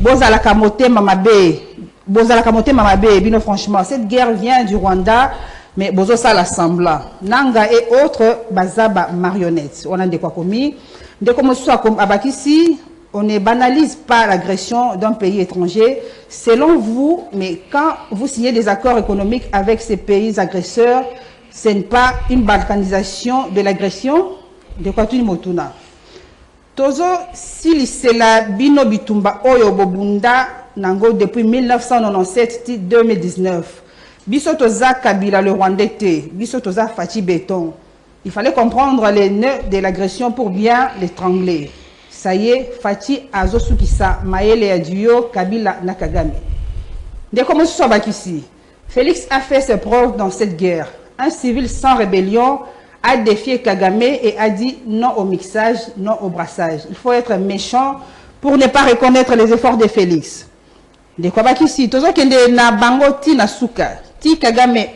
Bozalaka motema mabe, bozalaka motema mabe bino. Franchement, cette guerre vient du Rwanda, mais bozosala semblant. Nanga et autres baza ba marionnettes." Wana ndeko akomi. Ndeko mosusu abakisi: "On ne banalise pas l'agression d'un pays étranger selon vous, mais quand vous signez des accords économiques avec ces pays agresseurs, ce n'est pas une balkanisation de l'agression?" Ndeko atuni motuna. Tozosilisela bino bitumba oyo bobunda nango depuis 1997 ti 2019. Biso toza Kabila le Rwandais te, biso toza Fatshi Béton. Il fallait comprendre les nœuds de l'agression pour bien l'étrangler. Ça y est, Fatshi azosukisa mayele ya duo Kabila na Kagame. Ndeko mosusu abakisi, Félix a fait ses preuves dans cette guerre. Un civil sans rébellion a défié Kagame et a dit non au mixage, non au brassage. Il faut être méchant pour ne pas reconnaître les efforts de Félix. Ndeko abakisi, tozokende na bango ti na suka. Ti Kagame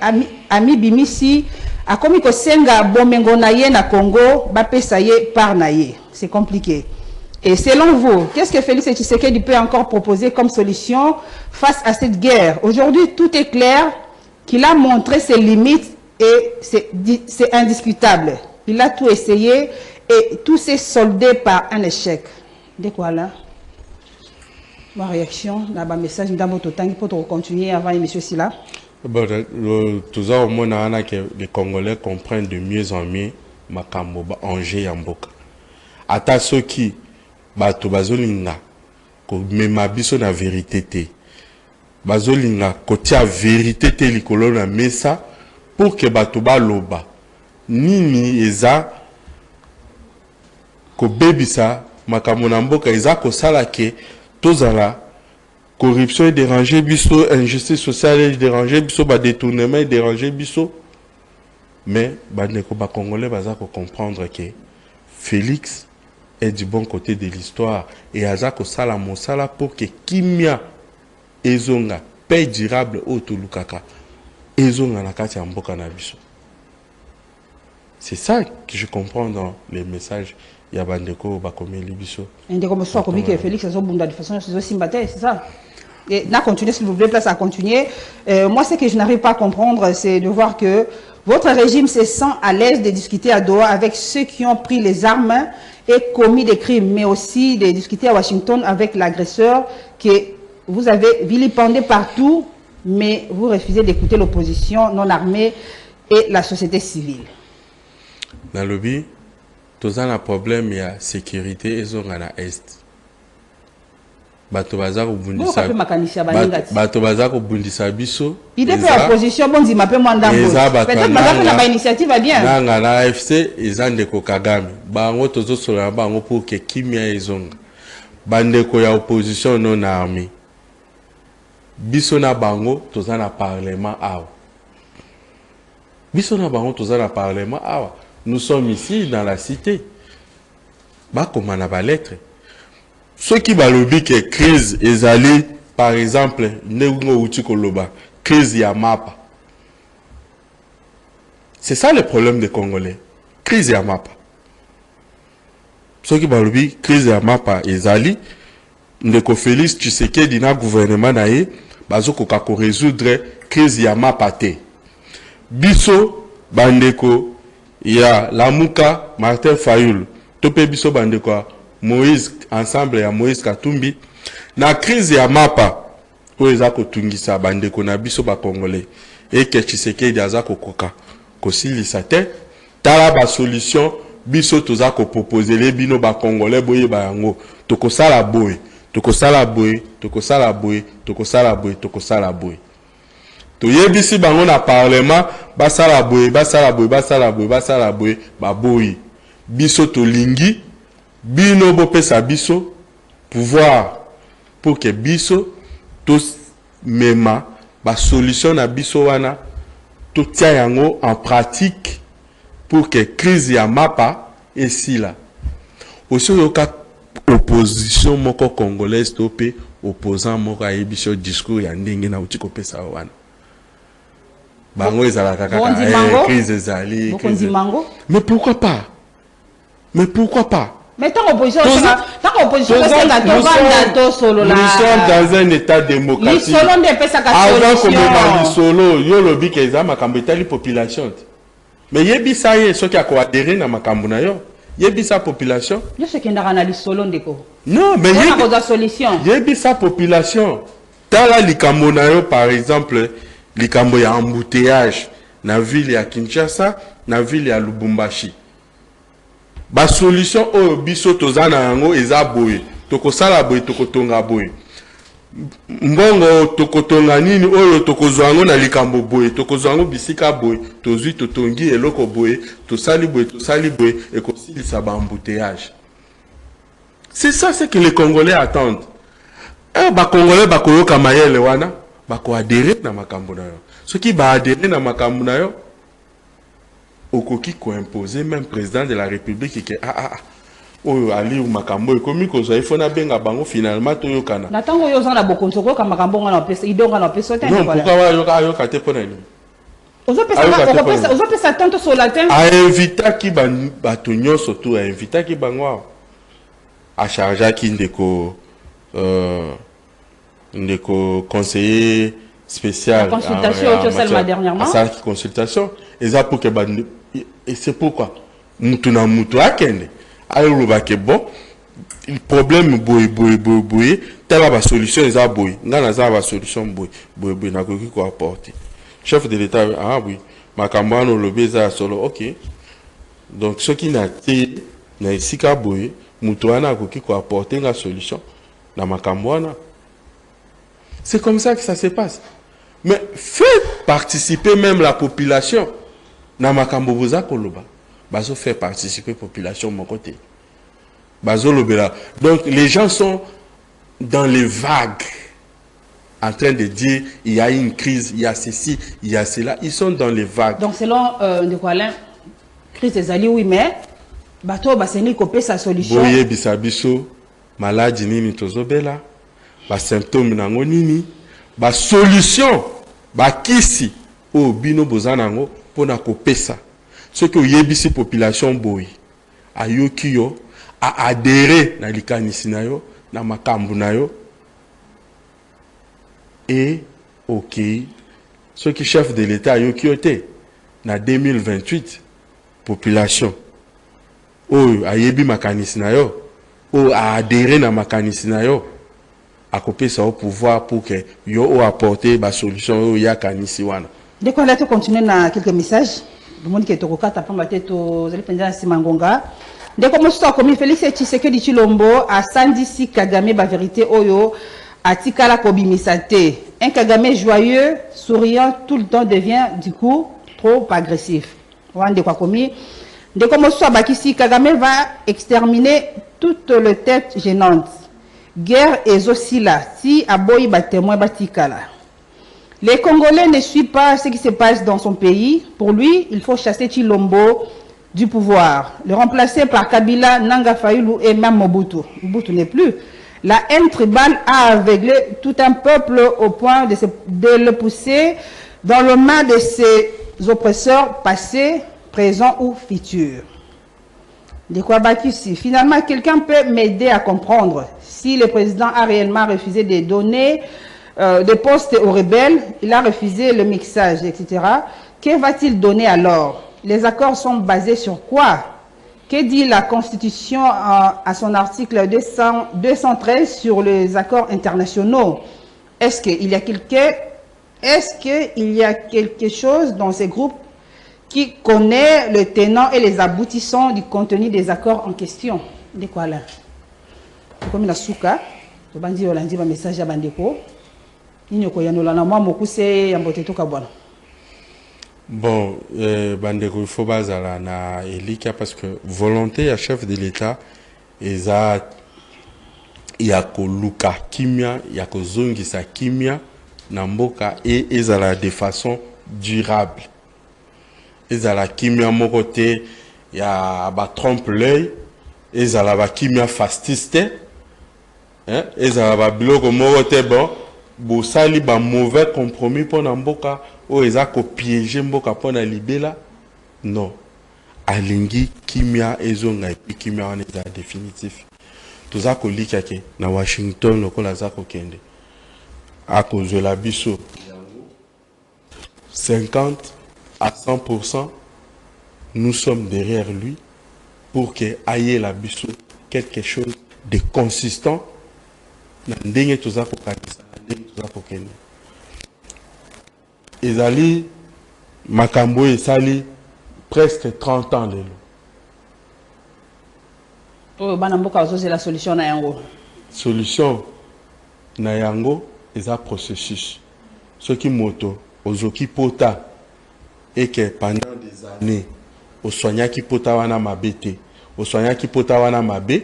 amibimisi, akomi kosenga bomengo na ye na Congo, bapesa ye part na ye. C'est compliqué. Et selon vous, qu'est-ce que Félix Tshisekedi peut encore proposer comme solution face à cette guerre? Aujourd'hui, tout est clair qu'il a montré ses limites et c'est indiscutable. Il a tout essayé et tout s'est soldé par un échec. De quoi là? Ma réaction, là, message pour continuer avant M. Sila. Bon, tout ça, au moins, que les Congolais comprennent de mieux en mieux makambo ba enjeu ya mboka. Ata soki bato bazolinga komema biso na vérité te, bazolinga kotia vérité te likolo na mesa pour que bato baloba nini eza kobebisa makambo na mboka, eza kosala ke tozala corruption edéranger biso, injustice sociale edéranger biso, badétournement edéranger biso. Mais bandeko bacongolais baza kocomprendre ke Félix est du bon côté de l'histoire et aza kosala mosala pour que kimia ezonga, paix durable oyo tolukaka ezonga na kati ya mboka na biso. C'est ça que je comprends dans les messages ya bandeko bakomeli biso. Ndeko mosusu akomi ke Félix azobunda de façon nyonso, ezosimba te, c'est ça. Et na continuer, s'il vous plaît, place à continuer. Moi, ce que je n'arrive pas à comprendre, c'est de voir que votre régime se sent à l'aise de discuter à Doha avec ceux qui ont pris les armes et commis des crimes, mais aussi de discuter à Washington avec l'agresseur que vous avez vilipendé partout, mais vous refusez d'écouter l'opposition non armée et la société civile. Nalobi, toza na problème ya sécurité ezonga na Est. Bato baza kobundisa, Boyoka mpe makanisi ya baninga ti. Bato baza kobundisa biso. Idée mpe ya opposition, bondima mpe mwa ndambo. Eza bato Peut-être baza mpe na bainitiative ya bien. Nanga na AFC, eza ndeko Kagame. Bango tozosolola na bango pour ke kimia ezonga. Bandeko ya opposition non armée, biso na bango toza na parlement awa. Biso na bango toza na parlement awa. Nous sommes ici dans la cité. Bakoma na balettre soki balobi ke crise ezali. Par exemple, ndenge outi koloba crise ya mapa, c'est ça le problème des Congolais. Crise ya mapa, soki balobi crise ya mapa ezali, ndeko Félix Tshisekedi na gouvernement na ye bazokoka korésoudre crise ya mapa te, biso bandeko ya Lamuka, Martin Fayulu, to mpe biso bandeko ya Moïse, ensemble ya Moïse Katumbi, na crise ya mapa oyo eza kotungisa bandeko na biso bacongolais, eke Tshisekedi aza kokoka kosilisa te, tala basolution biso toza koproposele bino bacongolais. Boyeba yango, tokosala boye, tokosala boye, tokosala boye, tokosala boye, tokosala boye. Toyebisi bango na parlement basala boye, basala boye, basala boye, basala boye. Baboyi. Biso tolingi bino bopesa biso pouvoir pour que biso tomema basolution na biso wana, totia yango en pratique pour que crise ya mapa esila. Osi oyoka opposition moko congolaise to mpe opposant moko ayebi so discours ya ndenge nauti kopesa wana? Bango ezalaka kaka crise ezali. Bokondimango. Mais pourquoi pas? Mais pourquoi pas? Mais ntango opposition tosenga tovanda tosolola. Nous sommes dans un état démocratique. Lisolo nde epesaka. Avant komema lisolo, yo olobi ke eza makambo etali population te, mais yebisa ye soki akoadhérer na makambo na yo. Yebisa population. Nyonso ekendaka na lisolo, ndeko. Non, mais mpona kozwa solution. Yebisa population, tala likambo na yo. Par exemple, likambo ya embouteillage na ville ya Kinshasa, na ville ya Lubumbashi. Basolution oyo biso toza na yango eza boye, tokosala boye, tokotonga boye, mbongo tokotonga nini, oyo tokozwa yango na likambo boye, tokozwa yango bisika boye, tozwi, totongi eloko boye, tosali boye, tosali boye, ekosilisa baembouteillage. C'est ça ce que les Congolais attendent. Eh, Bacongolais bakoyoka mayele wana, bakoadhérer na makambo na yo. Soki baadhérer na makambo na yo, okoki koimposer même président de la République ke ah, ah, ah, oyo ali makambo ekomi kozwa, ifo nabenga bango, finalement toyokana. Na ntango oyo oza na bokonzi, okoyoka makambo nga na opesa idée nga na opesa te? Non, pourquoi bayoka? Ayoka te mpo na nini? Ozopesa temps tosola te. Ainvitaki bato nyonso tu, ainvitaki bango awa, achargeaki ndeko conseiller spécial. La consultation oyo osalema dernièrement. Asalaki consultation eza pour que et c'est pourquoi mutu na mutu akende alobake: bon, problème boye boye boye boye, tala basolution eza boye, ngai naza na basolution boye boye boye, nakoki koapporter. Chef de l'État: ah oui, makambo wana olobi eza ya solo, ok. Donc soki na te na esika boye, moto wana akoki koapporter nga solution na makambo wana. C'est comme ça que ça se passe. Mais faites participer même la population na makambo boza koloba. Bazo faire participer population moko te, bazolobela. Donc les gens sont dans les vagues, en train de dire il y a une crise, il y a ceci, il y a cela. Ils sont dans les vagues. Donc selon ndeko Alain, crise ezali, oui, mais bato oyo basengeli kopesa solution. Boyebisa biso maladi nini tozobela, basymptôme nango nini, basolution, bakisi oyo bino boza nango mpona kopesa. Soki oyebisi population boye, ayoki yo, aadhérer na likanisi na yo, na makambo na yo, e okei. Soki chef de l'État ayoki yo te, na 2028, population oyo ayebi makanisi na yo, oyo aadhérer na makanisi na yo, akopesa yo pouvoir pour que yo oyo apporter basolution oyo yakanisi wana. Ndeko Alain, tocontinue na quelques messages. Tomoni ke tokokata pamba te tozali mpenza na nsima ngonga. Ndeko mosusu akomi: Félix Tshisekedi Tshilombo asandisi Kagame bavérité oyo atikala kobimisa te. Un Kagame joyeux, souriant tout le temps, devient du coup trop agressif. Wana ndeko akomi. Ndeko mosusu abakisi: Kagame va exterminer toutes les têtes gênantes, guerre ezosila ti aboyi batémoin batikala. Les Congolais ne suivent pas ce qui se passe dans son pays. Pour lui, il faut chasser Tshilombo du pouvoir, le remplacer par Kabila, Nanga, Fayulu et même Mobutu. Mobutu n'est plus. La haine tribale a aveuglé tout un peuple au point de le pousser dans le main de ses oppresseurs passés, présents ou futurs. De quoi Bakissi? Finalement, quelqu'un peut m'aider à comprendre si le président a réellement refusé de donner des postes aux rebelles, il a refusé le mixage, etc. Que va-t-il donner alors? Les accords sont basés sur quoi? Que dit la Constitution à son article 200, 213 sur les accords internationaux? Est-ce qu'il y a quelque chose dans ces groupes qui connaît le tenant et les aboutissants du contenu des accords en question? De quoi là? Comme la souka, tobandi olandi ba message ya bandeko. Nini okoyanola na mwa mokuse ya mbote toka bwana? Bon, bandeko, il faut bazala na elikya, parce que volonté ya chef de l'État eza ya koluka kimia, ya kozongisa kimia na mboka, e ezala de façon durable. Ezala kimia moko te ya batrompe l'œil, ezala bakimia factice te, hein? Ezala babiloko moko te. Bon, bosali bamauvais compromis mpo na mboka oyo eza kopiéger mboka mpo na libela. Non, alingi kimia ezonga, et puis kimia wana eza définitif. Toza kolika ke na Washington, lokola aza kokende, akozwela biso 50 à 100%. Nous sommes derrière lui pour que ayela biso quelque chose de consistant na ndenge toza kokanisa, na ndenge toza kokende. Ezali makambo oyo esali presque 30 ans lelo. Oyo bana mboka bazozela solution na yango. Solution na yango eza processus. Soki moto ozoki pota eke pendant des années osoignaki pota wana mabe te, osoignaki pota wana mabe,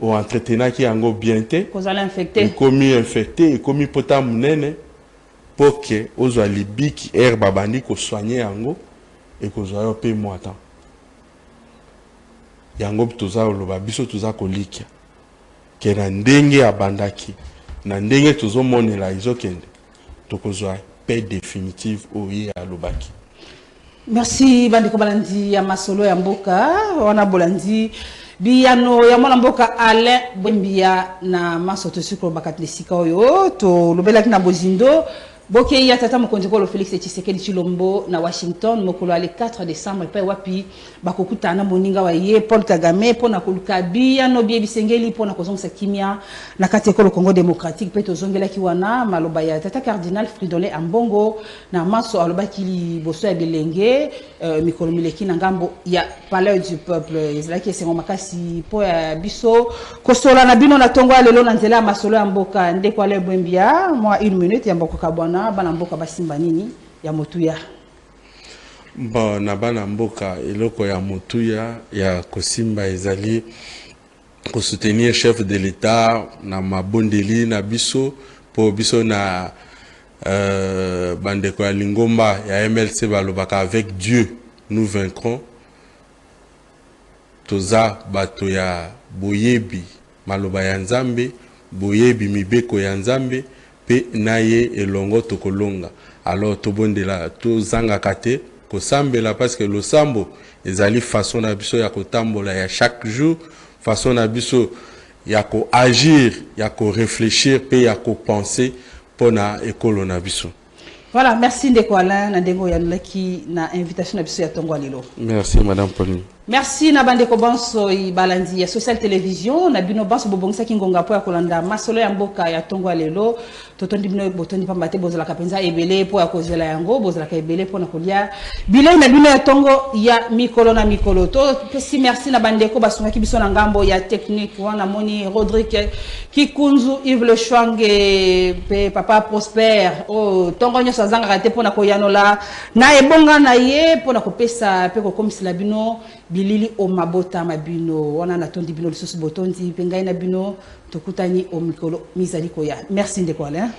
oentretenaki yango bien te, kozala infecté, ekomi infecté, ekomi pota monene, mpo ke ozwa libiki ere babandi kosoigne yango, ekozwa yo mpe mwa temps. Yango toza koloba, biso toza kolikia ke na ndenge abandaki, na ndenge tozomonela ezokende, tokozwa paix définitive oyo ye alobaki. Merci bandeko balandi ya Masolo ya Mboka. Wana bolandi biyano ya mwana mboka Alain Bwembia na maso. Tosi kolobaka esika oyo tolobelaki na bozindo bokei ya tata mokonzi kolo Félix Tshisekedi Tshilombo na Washington mokolo ya le 4 décembre, epai wapi bakokutana na moninga wa ye Paul Kagame mpona koluka biyano bie bisengeli mpona kozongisa kimia na kati ya ekolo Congo démocratique. Mpe tozongelaki wana maloba ya tata cardinal Fridolin Ambongo na maso alobaki liboso ya bilenge mikolo mileki na ngambo ya Palais du Peuple. Ezalaki esengo makasi mpo ya biso kosola na bino na ntongo ya lelo na nzela ya Masolo ya Mboka. Ndeko Alain Bwembia, mwa une minute ya mboka kabwana, bana mboka basimba nini ya motuya? Bon, na bana mboka, eloko ya motuya ya kosimba ezali kosoutenir chef de l'État na mabondeli na biso, mpo biso na bandeko ya lingomba ya MLC balobaka: "Avec Dieu, nous vaincrons." Toza bato ya boyebi maloba ya Nzambe, boyebi mibeko ya Nzambe, mpe na ye elongo tokolonga. Alors tobondela, tozangaka te kosambela, parce que losambo ezali façon na biso ya kotambola ya chaque jour, façon na biso ya koagir, ya korefléchir mpe ya kopenser mpona ekolo na biso. Voilà, merci ndeko Alain na ndenge oyanolaki na invitation na biso ya ntongo ya lelo. Merci, madame Pauline. Merci na bandeko banso balandi ya Social Télévision, na bino banso bobongisaki ngonga mpo ya kolanda Masolo ya Mboka ya ntongo ya lelo. Totondi bino, botondi, pamba te bozalaka mpenza ebele mpo ya kozela yango, bozalaka ebele mpona kolia bilei na bino ya ntongo ya mikolo na mikolo. Topesi merci na bandeko basungaki biso na ngambo ya technique. Wana moni Rodrigue Kikunzu, Yves Le Chwange mpe papa Prosper oyo ntongo nyonso azangaka te mpona koyanola na ebonga na ye mpona kopesa mpe kokomisela bino bilili o mabota ma bino. Wana natondi bino lisusu botondi, mpe ngai na bino tokutani o mikolo mizali koya. Merci ndeko Alain.